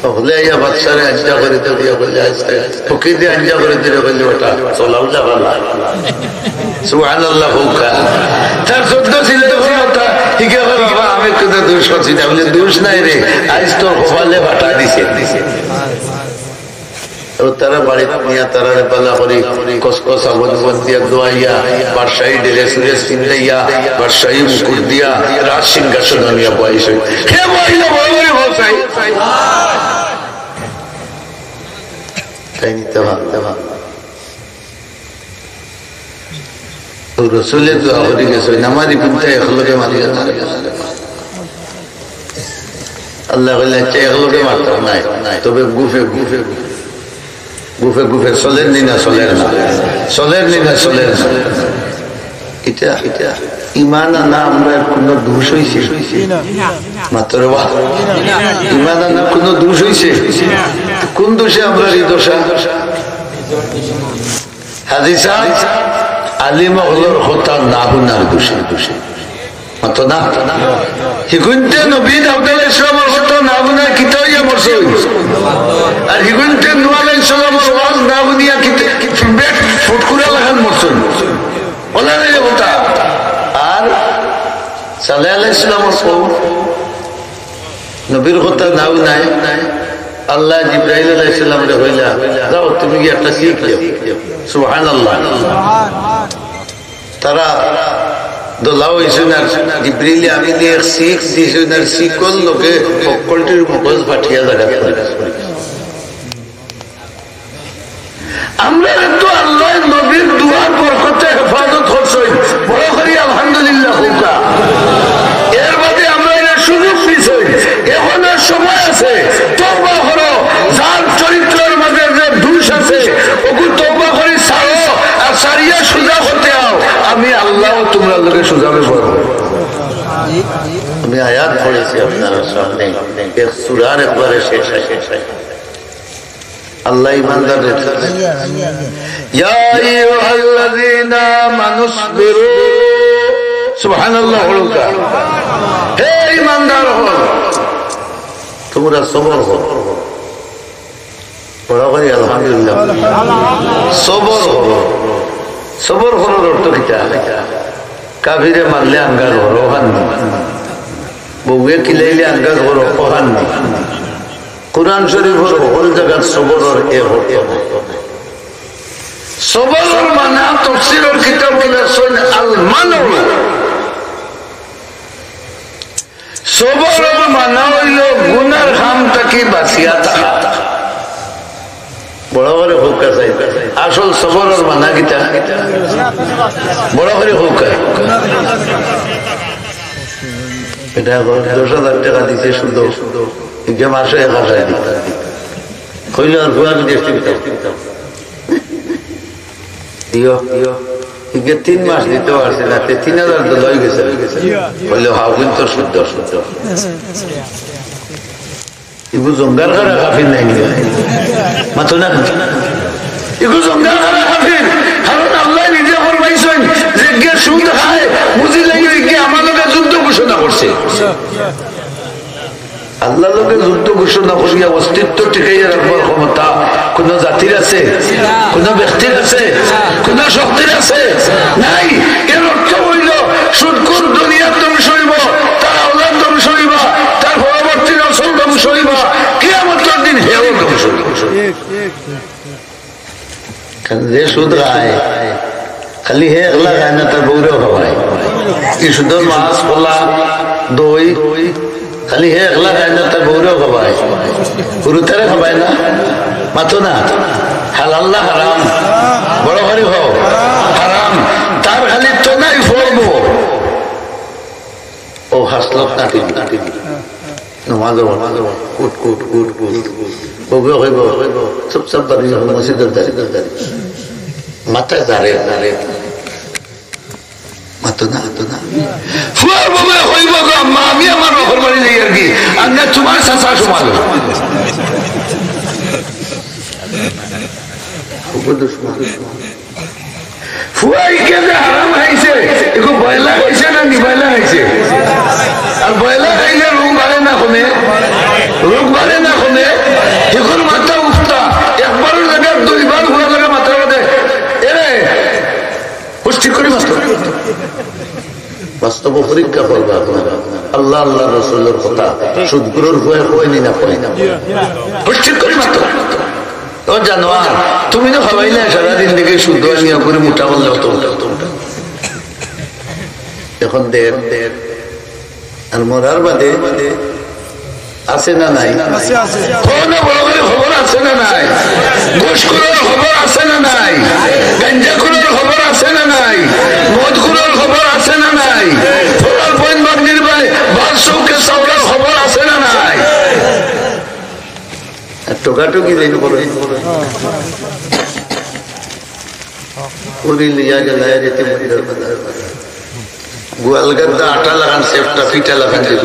হকলে আইয়া বাদশারে আঞ্জা করি ধরিয়া কইলে, আস্তে, ফকিরে আঞ্জা করি ধরিয়া কইলে, "বেটা, চলাও যাবা না।" সুবহানাল্লাহ কউক্কা। তার চৌদ্দ ছিল তখন কথা, হিকে কয়, "বাবা, আমি কুনু দুষ করছি না।" বলে, "দুষ নাই রে, আইজ তোর কপালে ফাটা দিছে।" ও তারা বাড়িত নিয়া তারারে বালা করি কসকস আবদ দিয়া দোয়াইয়া, বাদশাহী ড্রেস উরেস পিন্দাইয়া, বাদশাহী মুকুট দিয়া, রাজ সিংহাসন নিয়া বইছে। হে বইল বড় বড় বসাই। তাই নিতে ভাবতে ভাব। ও রসুলে দোয়া করি গেছে, নামাজি পিন্তা একলগে মারিয়া না। আল্লাহ কইলে, "আচ্ছা, একলগে মারতাম নায়, তবে গুফে, গুফে, গুফে, গুফে চলের নি না, চলের না, চলের নি না, চলের না।" ইটা, ইটা ইমান আনা আমরার কুনু দুষ অইছে? মাতরে বা, ইমান আনা কুনু দুষ অইছে? কুন দুষে আমরার ই দশা? হাজি সাব, আলিম অকলর কথা না হুনার দুষে, দুষে। মাতো না? হিগুনতে নবী দাউদ আলাইহিস সালামর কথা না হুনায় কিতা অইয়া মরছইন? আর হিগুনতে নূহ আলাইহিস সালামর ওয়াজ না হুনিয়া কিতা, কিতা বেট ফুটকুরা লাখান মরছইন? ওলা নাই কথা। আর সালেহ আলাইহিস সালামর কওম নবীর কথা না হুনায়, আল্লাহ জিব্রাইল আলাইহিস সালামরে কইলা, "যাও, তুমি গিয়া একটা শিখ দেও।" সুবহানাল্লাহ। তারা দলা অইছইন আর জিব্রাইল আমিনে এক শিখ দিছইন আর শিখর লগে হক্কলটির মগজ ফাটিয়া জাগাত পড়ি গেছে। আমরারে তো আল্লায় নবীর দোয়ার বরকতে হেফাজত করছইন। বড় করি আলহামদুলিল্লাহ কউক্কা। এর বাদে আমরারে সুযোগ দিছইন। এখনো সময় আছে। তওবা করো। যার চরিত্রর মাঝে যে দুষ আছে, ওগু তওবা করি ছাড়ো। আর ছাড়িয়া সুজা করতে আও। আমি আল্লাহ তুমরার লগে সুজা অইবো। আমি আয়াত পড়েছি আপনারার সামনে। এক সূরার একবারে শেষ, শেষ, শেষ। আল্লাহ ইমানদাররে। ইয়া আইয়ুহাল্লাযীনা আমানুসবিরু। সুবহানাল্লাহ কউক্কা। হে ইমানদার অকল, তুমরা সবর করো। বড় করি আলহামদুলিল্লাহ। সবর করো। সবর করার অর্থ কিতা? কাফিরে মারলে আঙ্গাজ করো, অখান নি। বউয়ে কিলাইলে আঙ্গাজ করো, অখান নি। কুরআন শরীফর হকল জাগাত সবরর এ অর্থ। সবরর মানা তফসিরর কিতাবো লেখছইন আল মানউ। সবরর মানা অইলো গুনার কাম থাকি বাঁচিয়া থাকা। বড় করি কউক্কা চাই। আসল সবরর মানা কিতা? বড় করি কউক্কা। ইটা দশ হাজার টেকা দিছে সুদো। ইগে মাসো এক হাজার দিতা। কইলো আর ফুয়া আমি দেশে দিতাম। দিও, দিও। ইগে তিন মাস দিতে পারছে না, তে তিন হাজার তো লই গেছে। কইলো, "হাও, কিন্তু শুদ্ধ, শুদ্ধ।" ইগু জঙ্গার খারা কাফির নায় নি? মাতো না? ইগু জঙ্গার খারা কাফির। কারণ আল্লায় নিজে ফরমাইছইন যে, "ইগে সুদ খায়, বুঝিলাইও ইগে আমার লগে যুদ্ধ ঘোষণা করছে।" আল্লাহর লগে যুদ্ধ ঘোষণা করিয়া অস্তিত্ব টিকাইয়া রাখবার ক্ষমতা কোন জাতির আছে? কোন ব্যক্তির আছে? কোন শক্তির আছে? নাই। এর অর্থ অইলো, সুদখোর দুনিয়াত ধ্বংস অইবো, তার আওলাদ ধ্বংস অইবা, তার পরবর্তী নসল ধ্বংস অইবা, কিয়ামতর দিন হেও ধ্বংস অইবো। কারণ যে সুদ খায়, খালি হে একলা খায় না, তার বউরেও খাওয়ায়। ই সুদর মাছ, কলা, দই, খালি হে একলা খায় না, তার বউরেও খাওয়ায়। হুরুতারে খাওয়ায় না? মাতো না? হালাল না হারাম? বড় করি কও। হারাম। তার খালি তো নাই ফলবো। ও হাসলত না তিনি। নমাজও, নমাজও, কুট, কুট, কুট, কুট, কুট। বউয়ে কইবো, চুপচাপ বাড়ি যাও, মসজিদর দাঁড়ি। মাথায় দাঁড়ে, দাঁড়ে। মাতো না, মাতো না। ফুয়ার বউয়ে কইবো, "গো আম্মা, আমি আমার বাপর বাড়ি যাইয়ার গি। আর না তুমার চাচা সমান।" খুব দুশমন। ফুয়ায় ইগে যে হারাম খাইছে, ইগু বয়লা খাইছে না নিবয়লা খাইছে? পয়লা খাইলে রোগ বাড়ে না কমে? রোগ বাড়ে না কমে? এখন মাথা উঠতা, একবারর জাগাত দুইবার হুয়া লাগে মাথার মধ্যে। এরে, হুশ ঠিক করি মাতো। বাস্তব পরীক্ষা করবা আপনারা। আল্লাহ, আল্লাহর রসুলর কথা, সুদখুরর হুয়া কয় নি না কয় না? হুশ ঠিক করি মাতো। ও জানোয়ার, তুমি তো খাবাইলে সারাদিন দেখি শুদ্ধ নিয়ে করে মোটা করলে অত মোটা, অত মোটা। এখন দের, দের। আর মরার বাদে আছে না নাই? আছে, আছে। কোন বড় বড় খবর আছে না নাই? ঘুষখোরের খবর আছে না নাই? গাঞ্জাখোরের খবর আছে না নাই? মদখোরের খবর আছে না নাই? ফোড়ার পয়েন্ট বাগনির ভাই, বাস চৌকে চাউলের খবর আছে না নাই? আর টোকাটুকি যেন করে। উড়ি লিয়া গেল, এর এতে মরিদার বাজার। গোয়ালঘাট দা আটা লাগান, সেফটা ফিটা লাগান, যে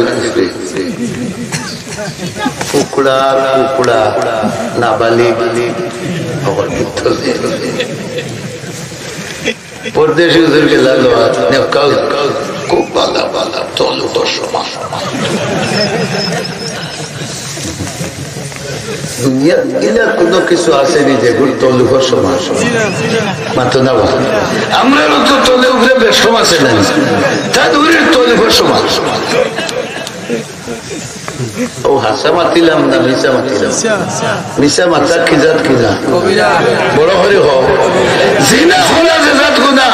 কুকুড়া, কুকুড়া, নাবালিগ, অকল পুত্র। পরদেশি হুজুর গেলা লওয়া, নেপকাও খুব বালা বালা, তলুকর সমান। দুনিয়ার ইলা কোনো কিছু আছে নি যে গুরু তলুকর সমান? মাতো না বা। আমরারও তো তলে উপরে বেশকম আছে না? তা দূরের তলুকর সমান। ও হাছা মাতিলাম না মিছা মাতিলাম? মিছা মাতা কি জাত গুনা? বড় করি কও। জিনা করা যে জাত গুনা,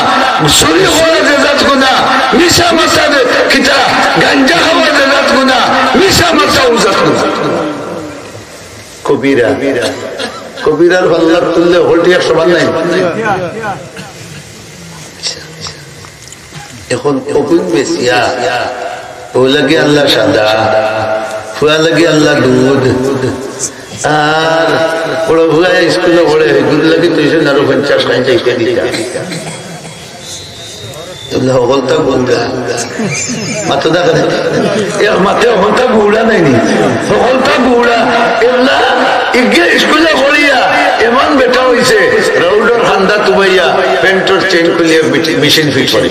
চুরি করা যে জাত গুনা, মিছা মাতা যে কিতা, গাঞ্জা খাওয়া যে জাত গুনা, মিছা মাতা ও জাত গুনা। কবিরা, কবিরার পাল্লাত তুললে হকলটি এক সমান নায়। এখন অগুইন বেচিয়া, বউ লাগি আনলা সাদা, ফুয়া লাগি আনলা দুধ, আর বড় ফুয়া ইস্কুলো পড়ে, হেগুর লাগি tuition আরো পঞ্চাশ খান যাইতে দিতা। এগুলা হকলতা গুড়া। মাতো দেখা নাই? এ মাতে হকলতা গুড়া নায় নি? হকলতা গুড়া। এগুলা ইগে ইস্কুলো পড়িয়া এমন বেটা অইছে, রোডর কান্দা তুবাইয়া, প্যান্টর চেইন খুলিয়া মেশিন ফিট করে।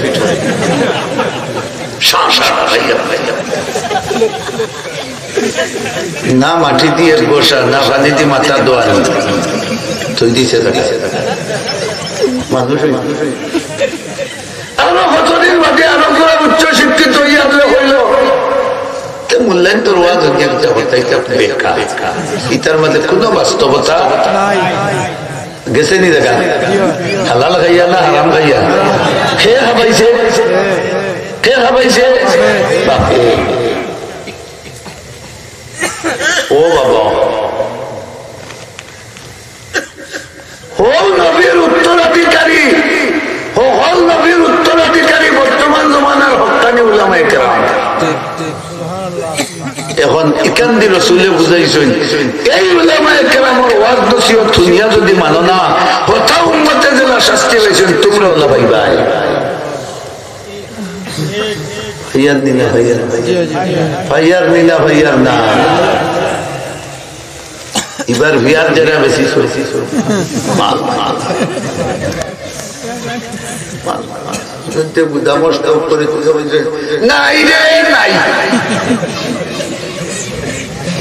সা, সা, সা, না মাটি দি এক ঘষা, না পানি দি মাথা ধোয়ানি। থুই দিছে তারা। মানুষ অই-, আরো কতদিন বাদে আরো পুরা উচ্চ শিক্ষিত অইয়া আপনি কইল, তে মূল্যায়ন তোর ওয়াজ হইয়া গেছে, হতে গেছে বেকার। ইতার মধ্যে কোনো বাস্তবতা নাই। গেছে নি দেখা? হালাল খাইয়া না হারাম খাইয়া? কে খাবাইছে? কে খাবাইছে? বাপে। ও বাবা, হকল নবীর উত্তরাধিকারী, হকল নবীর উত্তরাধিকারী বর্তমান জমানার হক্কানি উলামায়ে কেরাম। এখন ইখান দি রসুলে বুঝাইছইন, এই উলামায়ে কেরামর ওয়াজ নসিহত হুনিয়া যদি মানো না, হতা উম্মতে যেলা শাস্তি পাইছইন, তুমরা ওলা পাইবায়। ফাইয়ার নি না ফাইয়ার? ফাইয়ার নি না ফাইয়ার না? ইবার বিয়ার যেটা বেশি চলছে, মাল, মাল। মাল, মাল। শুনতে বুদামর স্টক করে তুলে বলছে, "নাই রে, নাই।"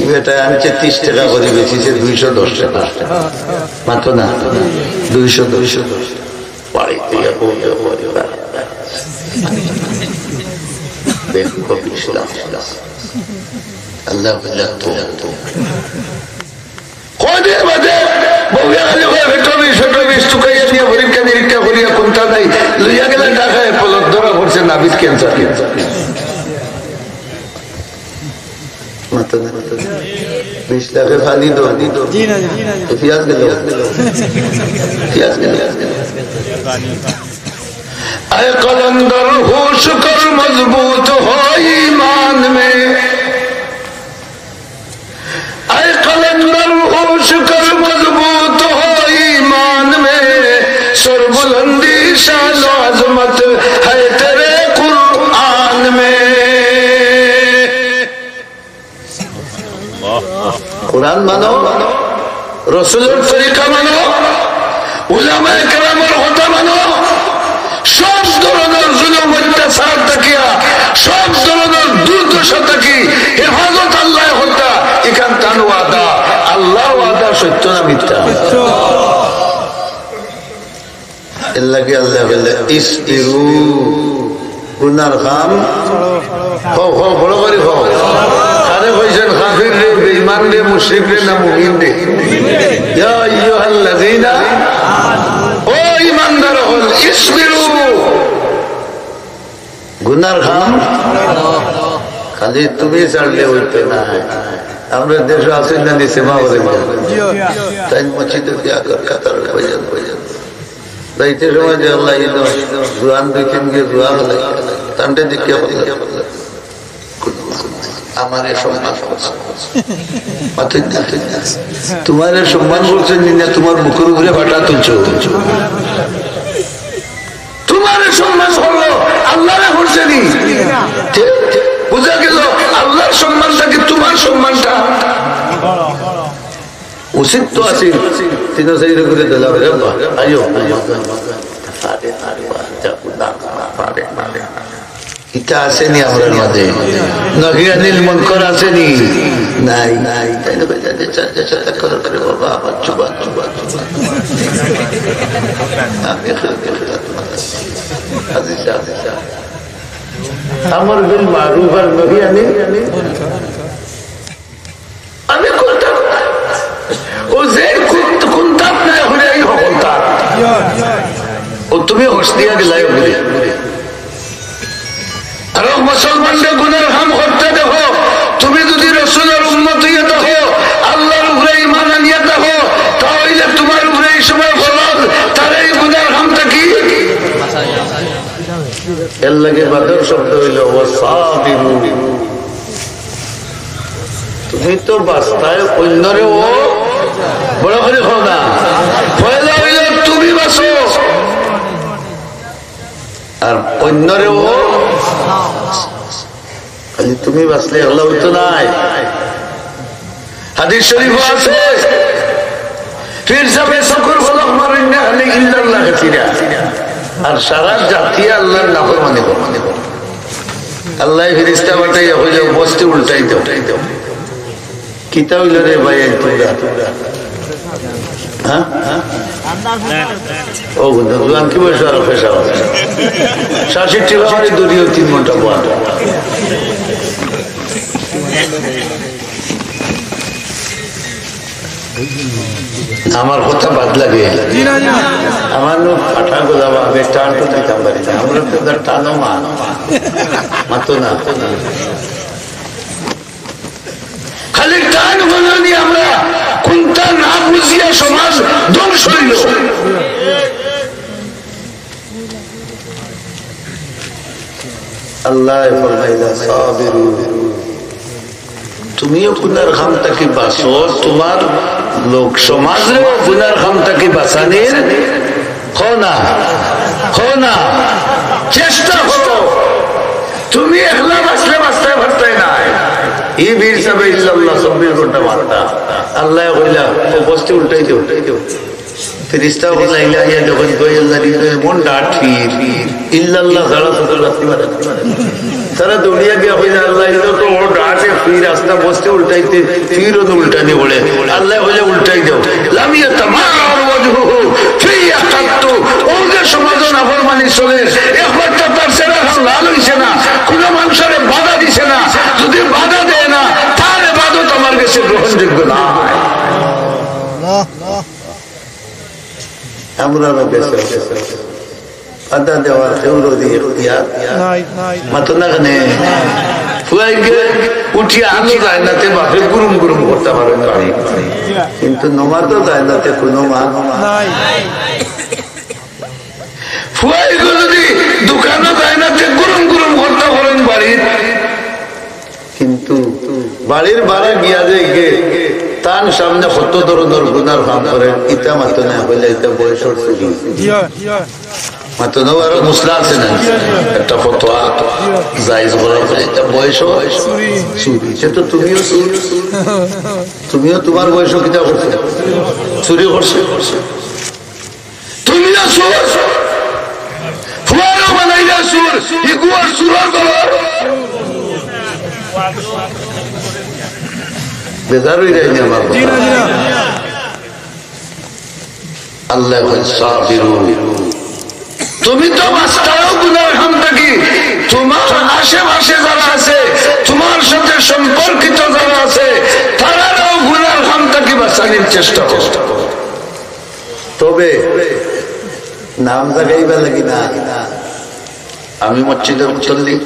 বেটা আনছে ত্রিশ টাকা করে, বেচিছে দুইশো দশ টাকা। মাতো না, দুইশো, দুইশো দশ। বাড়িতে গিয়া বলতে পারে না। দেখো, ইসলাম। আল্লাহ বললেন, তো, তো। কয়দিন বাদে বউয়ে খালি কয়, "পেটো বিষ, পেটো বিষ", তুকাইয়া দিয়া পরীক্ষা নিরীক্ষা করিয়া কোনটা নাই, লইয়া গেলে ঢাকায় পলক ধরা পড়ছে, নাভিত ক্যান্সার, ক্যান্সার। মাতো না, মাতো না। বিশ লাখে পানি দেও। জি না, জি না। তো পিয়াজ গেল। পিয়াজ গেল। اے قلندر ہوش کر مضبوط ہو ایمان میں۔ اے قلندر ہوش کر مضبوط ہو ایمان میں۔ سربلندی شان و عظمت ہے تیرے قرآن میں۔ কোরআন মানো, রসুলের তরিকা মানো, উলামায়ে কেরামের কথা মানো, সব ধরনের জুলুম অত্যাচার থাকিয়া, সব ধরনের দুর্দশা থাকি হেফাজত আল্লায় করতা। ইখান তান ওয়াদা, আল্লার ওয়াদা সত্য না মিথ্যা? এর লাগি আল্লায় কইলা, "ইসবিরু।" গুনার কাম, কও, কও, বড় করি কও। কারে কইছইন? কাফির রে, বেঈমান রে, মুশরিক রে, না মুমিন রে? ইয়া আইয়ুহাল্লাযীনা, ও ইমানদার অকল, ইসবিরু। গুনার কাম খালি তুমি ছাড়লে অইতো নায়। আমরার দেশো আছইন না নি, সেবা করেন না? তাইন মসজিদো গিয়া কাতার বইয়া, বইয়া। যাইতে সময় যে আল্লাহ, এই তো জোয়ান দুই তিন গিয়ে জোয়ান হলে, তানরে দেখিয়া বললে, "আমারে সম্মান করছে।" মাতইন না, মাতইন না। তোমারে সম্মান করছে নি না, তোমার বুকের উপরে ফাটা তুলছে। তোমারে সম্মান করলো, আল্লাহরে করছে নি? ঠিক? বুঝা গেল, আল্লাহর সম্মান থাকি তোমার সম্মানটা। উচিত তো আছিল, তিন চাইর করে দিলাম, রে বা, আইও, আইও। ইটা আছে নি আমরার মাঝে? নহি আনিল মুনকার আছে নি? নাই, নাই। তাই না? বেটা, যে চার, যে চার, করে, করে, বাবা, আবার চুবা, চুবা, চুবা। আমি, আমি, আমি, আজি যা, আজি যা। আমর বিল মারুফ আর নহি আনিল, আমি কোনটা? ও যে কোন, কোনটা নাই হলে এই হকলতা। ও তুমি হস দিয়া গেলাই বলে। আর মুসলমানরে গুনার কাম করতে দেখো, তুমি যদি রসুলের উম্মত হইয়া থাকো, আল্লাহর উপরে ঈমান আনিয়া থাকো, তাহলে তোমার উপরে এই সময় ফরজ, তার এই গুনার কাম থাকি। এর লাগি বাদর শব্দ হইল ওয়াসাবিরু। তুমি তো বাঁচতায় অন্যরেও, বড় করি কও না। পয়লা হইল তুমি বাঁচো, আর অন্যরেও। খালি তুমি বাঁচলে একলা অইতো নায়। হাদিস শরীফ আছে, পীর সাহেব চকুর পলক মারইন না, খালি ইল্লাল্লাহ কাছিরা। আর সারা জাতি আল্লাহর নাফরমানি করে। আল্লাহ ফিরিস্তা পাঠাইয়া কইলে, "বস্তি উল্টাই দেও।" কিতা হইল রে ভাই, এই তোমরা? হ্যাঁ? ও বন্ধু, জোয়ান কি বয়স আর পেশা হবে? শাশির টিকা মারি দড়িও তিন ঘন্টা বন্ধ। আমার কথা বাদ লাগে। জি না, জি না। আমার লোক পাঠা গোলা বা আমি টান তো দিতাম পারি না। আমরা তো তার টানও মা, মাতো না। খালি টান হলো নি আমরা কোনটা না বুঝিয়া সমাজ ধ্বংস হইল। আল্লাহ ফরমাইলা, "সাবিরু।" তুমিও গুনার কাম থাকি বাঁচো, তোমার লোক সমাজরেও গুনার কাম থাকি বাঁচানির কও না, কও না, চেষ্টা করো। তুমি একলা বাঁচলে বাঁচতায় পারতায় নায়। ই পীর সাহেব ইল্লাল্লাহ চব্বিশ ঘন্টা মারতা। আল্লাহ কইলা, "ও বস্তি উল্টাই দেও।" ফিরিস্তা অকল আইলা, আইয়া যখন কই, "আল্লাহ রে, এমন ডাট ফির, ইল্লাল্লাহ ছাড়া চকুর বাতি মারে না।" তারা দৌড়িয়া গিয়া কইলা, "আল্লাহ, ইল্লাল্লাহ তো ও ডাটে ফির, আস্তা বস্তি উল্টাইতে ফির ও উল্টানি পড়ে।" আল্লাহ কইলা, "উল্টাই দেও।" লাম ইয়াতামাররার ওয়াজহুহু ফিয়া কাত্তু। ও যে সমাজে নাফরমানি চলে, একবার তো তার চেহারা লাল হইছে না, কোনো মানুষরে বাধা দিছে না। যদি বাধা দেয় না, তার ইবাদত আমার কাছে গ্রহণযোগ্য না। আমরা বেশি বাধা দেওয়ার কেউ রোধী এখতিয়ার নাই। মাতো না কেনে? ফুয়াইগে উঠিয়া আনো যায় না, তে বাপে গুরুম গুরুম করতা পারে না। কিন্তু নমাজও যায় না, তে কোনো মা নাই। ফুয়াইগে যদি দোকানো যায় না, তে গুরুম গুরুম করতা পারেন বাড়িত। কিন্তু বাড়ির বারে গিয়া যে গে তান সামনে কত ধরনের গুনার কাম করে, ইতা মাতো না, বলে ইতা বয়সর চুরি। মাতো না, আরো মশলা আছে না, একটা ফতোয়া জায়েজ করা বলে, ইতা বয়সর চুরি। সে তো তুমিও চুর, তুমিও তোমার বয়সও কিতা করছো, চুরি করছো। তুমিও চুর, ফুয়ারও বানাইলা চুর, ইগুয়া চুরর ঘরর। বেজার অইরায় নি আমার কথা? আল্লায় কইন, "সাবিরু।" তুমি তো বাঁচতায় গুনার কাম থাকি, তুমার আশেপাশে যারা আছে, তুমার সাথে সম্পর্কিত যারা আছে, তারারেও গুনার কাম থাকি বাঁচানির চেষ্টা করো। তবে নাম জাগাইবার লাগি না। আমি মসজিদর মুসল্লি,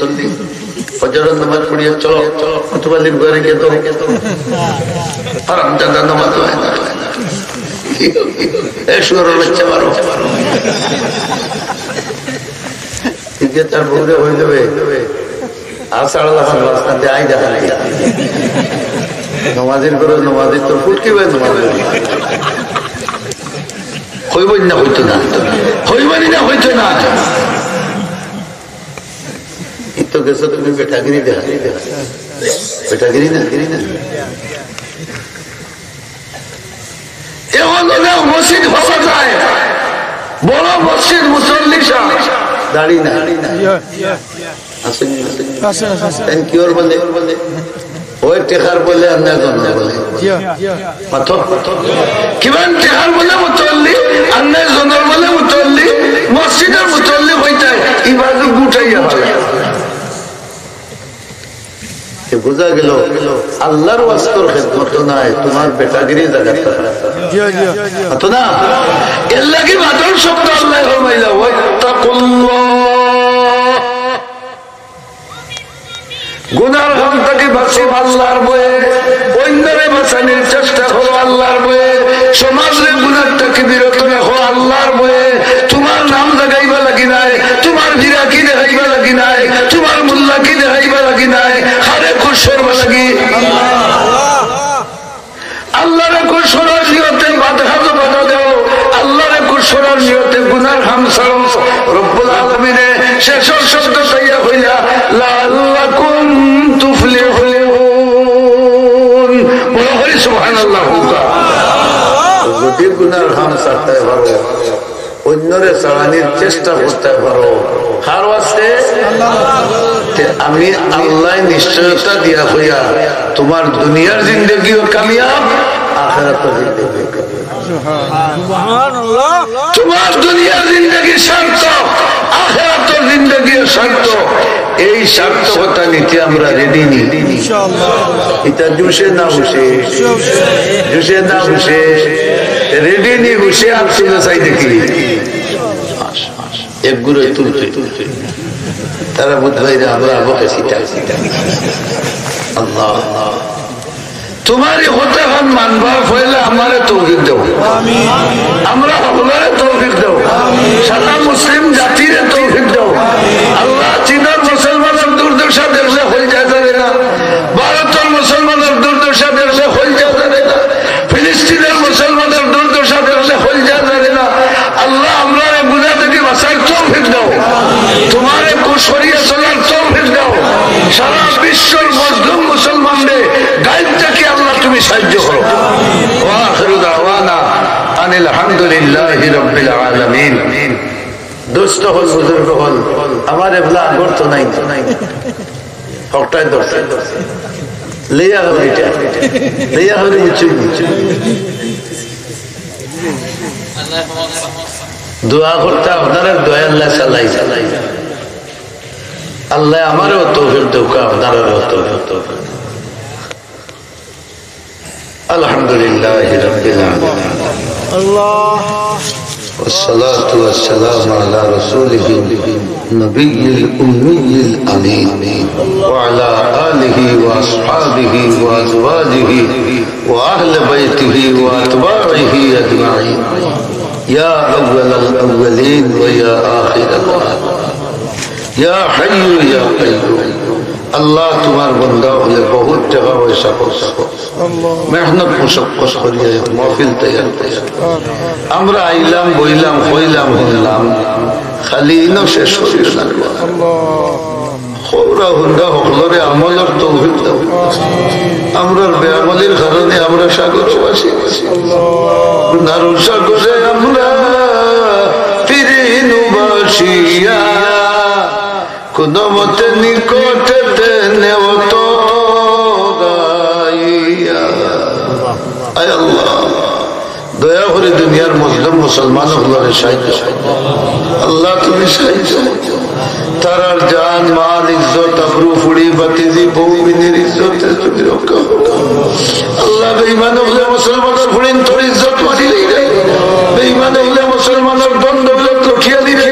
ফজরর নামাজ পড়িয়া চলো, মুতওয়াল্লির ঘরে গিয়া ধরো। হারামজাদা নামাজ অয় না, অয় না। এ শুয়োরর বাচ্চা মারো। ইটা তার বউরে কইলে, "আসার লাখান বাসনাতে আই দেখা নাই।" নমাজির ঘরো নমাজি তো ফুটকি ভাই নমাজি। কইবো না, কইতো না। কইবো না, কইতো না। ই তো গেছো তুমি বেটাগিরি দেখা। বেটাগিরি না, গিরি না। এখন অনেক মসজিদ পাওয়া যায়, বড় মসজিদ, মুসল্লি সাব, দাড়ি নাই। আছে নি? আছে, আছে, আছে। Thank you, বলে। ওই টেকার বলে, আর না জনর বলে। মাতো। কিমান টেকার বলে মুতল্লি, আর না জনর বলে মুতল্লি, মসজিদর মুতল্লি কইতায়, ই বাজু গুটাইয়া হয়। এ বুঝা গেল, আল্লাহর ওয়াস্তর খেদমত নাই, তুমার বেটাগিরি জাগাত। মাতো না? এর লাগি বাদল শব্দ আল্লায় ফরমাইলা, "ওয়াত্তাকুল্লাহ।" গুনার কাম থাকি বাঁচো আল্লাহর ভয়ে, অইন্যরে বাঁচানির চেষ্টা করো আল্লাহর ভয়ে, সমাজরে গুনার থাকি বিরত রাখো আল্লাহর ভয়ে। তুমার নাম জাগাইবার লাগি নায়, তুমার ফিরাকি দেখাইবার লাগি নায়, তুমার মুল্লাকি দেখাইবার লাগি নায়, কারে খুশ করবার লাগি? আল্লাহরে খুশ করার নিয়তে ভাত খাইতে বাধা দেও, আল্লাহরে খুশ করার নিয়তে গুনার কাম ছাড়ো। রব্বুল আলামিনে শেষর শব্দ চাইয়া কইলা, "লাআল্লাকুম তুফলিহুন।" বড় করি সুবহানাল্লাহ কউক্কা। যদি গুনার কাম ছাড়তায় পারো, অইন্যরে ছাড়ানির চেষ্টা করতায় পারো। কার ওয়াস্তে? তে আমি আল্লায় নিশ্চয়তা দিয়া কইয়ার, তুমার দুনিয়ার জিন্দেগিও কামিয়াব, আখেরাতর জিন্দেগিও কামিয়াব। সুবহানাল্লাহ। তুমার দুনিয়ার জিন্দেগি সার্থক, আখেরাতর জিন্দেগিও সার্থক। এই সার্থকতা নিতে আমরা রেডি নি? ইনশাআল্লাহ। ইটা জুশে না হুশে? জুশে না হুশে? রেডি নি হুশে? আর তুলে চাই দেখি। এক গুরে তুলতে। তারা বুঝবায় যে আমরা আবু কাসিটা। আল্লাহ। তুমার ই কথাখান মানবার পয়লা আমারে তৌফিক দেও। আমরা হকলরে তৌফিক দেও। সারা মুসলিম জাতিরে তৌফিক দেও। আল্লাহ, চীনর মুসলমানর দুর্দশা দেখলে কইলজা জ্বলে না। ভারতর মুসলমানর দুর্দশা দেখলে কইলজা জ্বলে না। ফিলিস্তিনর মুসলমানর দুর্দশা দেখলে কইলজা জ্বলে না। আল্লাহ, আমরারে গুনা থাকি বাঁচার তৌফিক দেও, তুমারে খুশ করিয়া চলার তৌফিক দেও। সারা বিশ্বর মজলুম মুসলমানরে গাইল থাকি আল্লাহ তুমি সাহায্য করো। ওয়া আখিরু দাওয়ানা আনিল হামদুলিল্লাহি রাব্বিল আলামিন। দোস্ত অকল, বুজুর্গ অকল, আমার এবলা আগর তো নাই। হকটায় ধরছে। লইয়া গেল এটা। লইয়া গেল বুঝছি, বুঝছি। দোয়া করতা আপনারার দোয়ায় আল্লায় চালাইবা। আল্লায় আমারেও তৌফিক দেউক্কা, আপনারারেও তৌফিক দেউক্কা। الحمد لله رب العالمين. الله. والصلاة والسلام على رسوله النبي الأمي الأمين وعلى آله وأصحابه وأزواجه وأهل بيته وأتباعه أجمعين. يا أول الأولين ويا آخر الآخرين. يا حي يا قيوم. আল্লাহ, তুমার বান্দা অকলে বহুত টেকা পয়সা খরচ করছে, মেহনত মশক্কত করিয়া এক মাহফিল তৈয়ার করছে। আমরা আইলাম, বইলাম, কইলাম, হুনলাম, খালি ইনো শেষ করিও না। খোরা হুনরা হকলরে আমলর তৌফিক দেও। আমরার বেআমলির কারণে আমরা সাগরবাসী, গুনার সাগরে আমরা ফিরিনু ভাসিয়া। নিকটেতে নেও তো গাইয়া। আয় আল্লাহ, দয়া করি দুনিয়ার মজলুম মুসলমান অকলরে সাহায্য করো। আল্লাহ, তুমি সাহায্য করো। তারার জান, মাল, ইজ্জত, আবরু, ফুড়ি, ভাতিজি, বউ, বিনির ইজ্জতে তুমি রক্ষা করো। আল্লাহ, বেঈমান অকলে মুসলমানর ফুড়িন্তর ইজ্জত মারি লইরা। বেঈমান অকলে মুসলমানর ধন দৌলত লুটিয়া নিরা।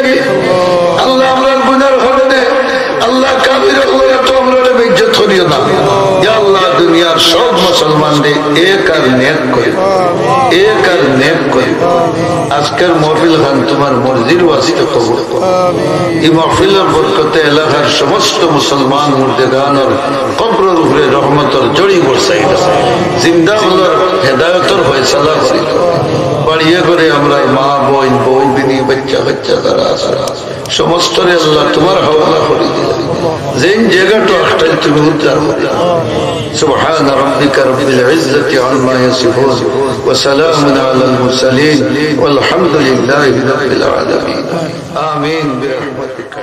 আল্লাহ, আমরার গুনার কারণে আল্লাহ, কাফির অকলরে তো আমরারে বেইজ্জত করিও না। ইয়া আল্লাহ, দুনিয়ার সব মুসলমানরে এক আর নেক করিও, এক আর নেক করিও। আজকের মাহফিল খান তোমার মর্জির ওয়াস্তে কবুল করো। এই মাহফিলর বরকতে এলাকার সমস্ত মুসলমান মুর্দেগানর কবরর উপরে রহমতর জড়ি বরসাই দাও। জিন্দা অকলর হেদায়তর ফয়সালা করি দাও। বাড়িয়ে ঘরে আমরার মা, বইন, বউ, বিনি, বাচ্চা, বাচ্চা যারা আছে, সমস্তরে আল্লাহ তোমার হাওয়ালা করি দিলাম। যেইন জাগাত আখটাইল তুমি উদ্ধার করি দাও। سبحان ربك رب العزة عما يصفون وسلام على المرسلين والحمد لله رب العالمين. آمين برحمتك.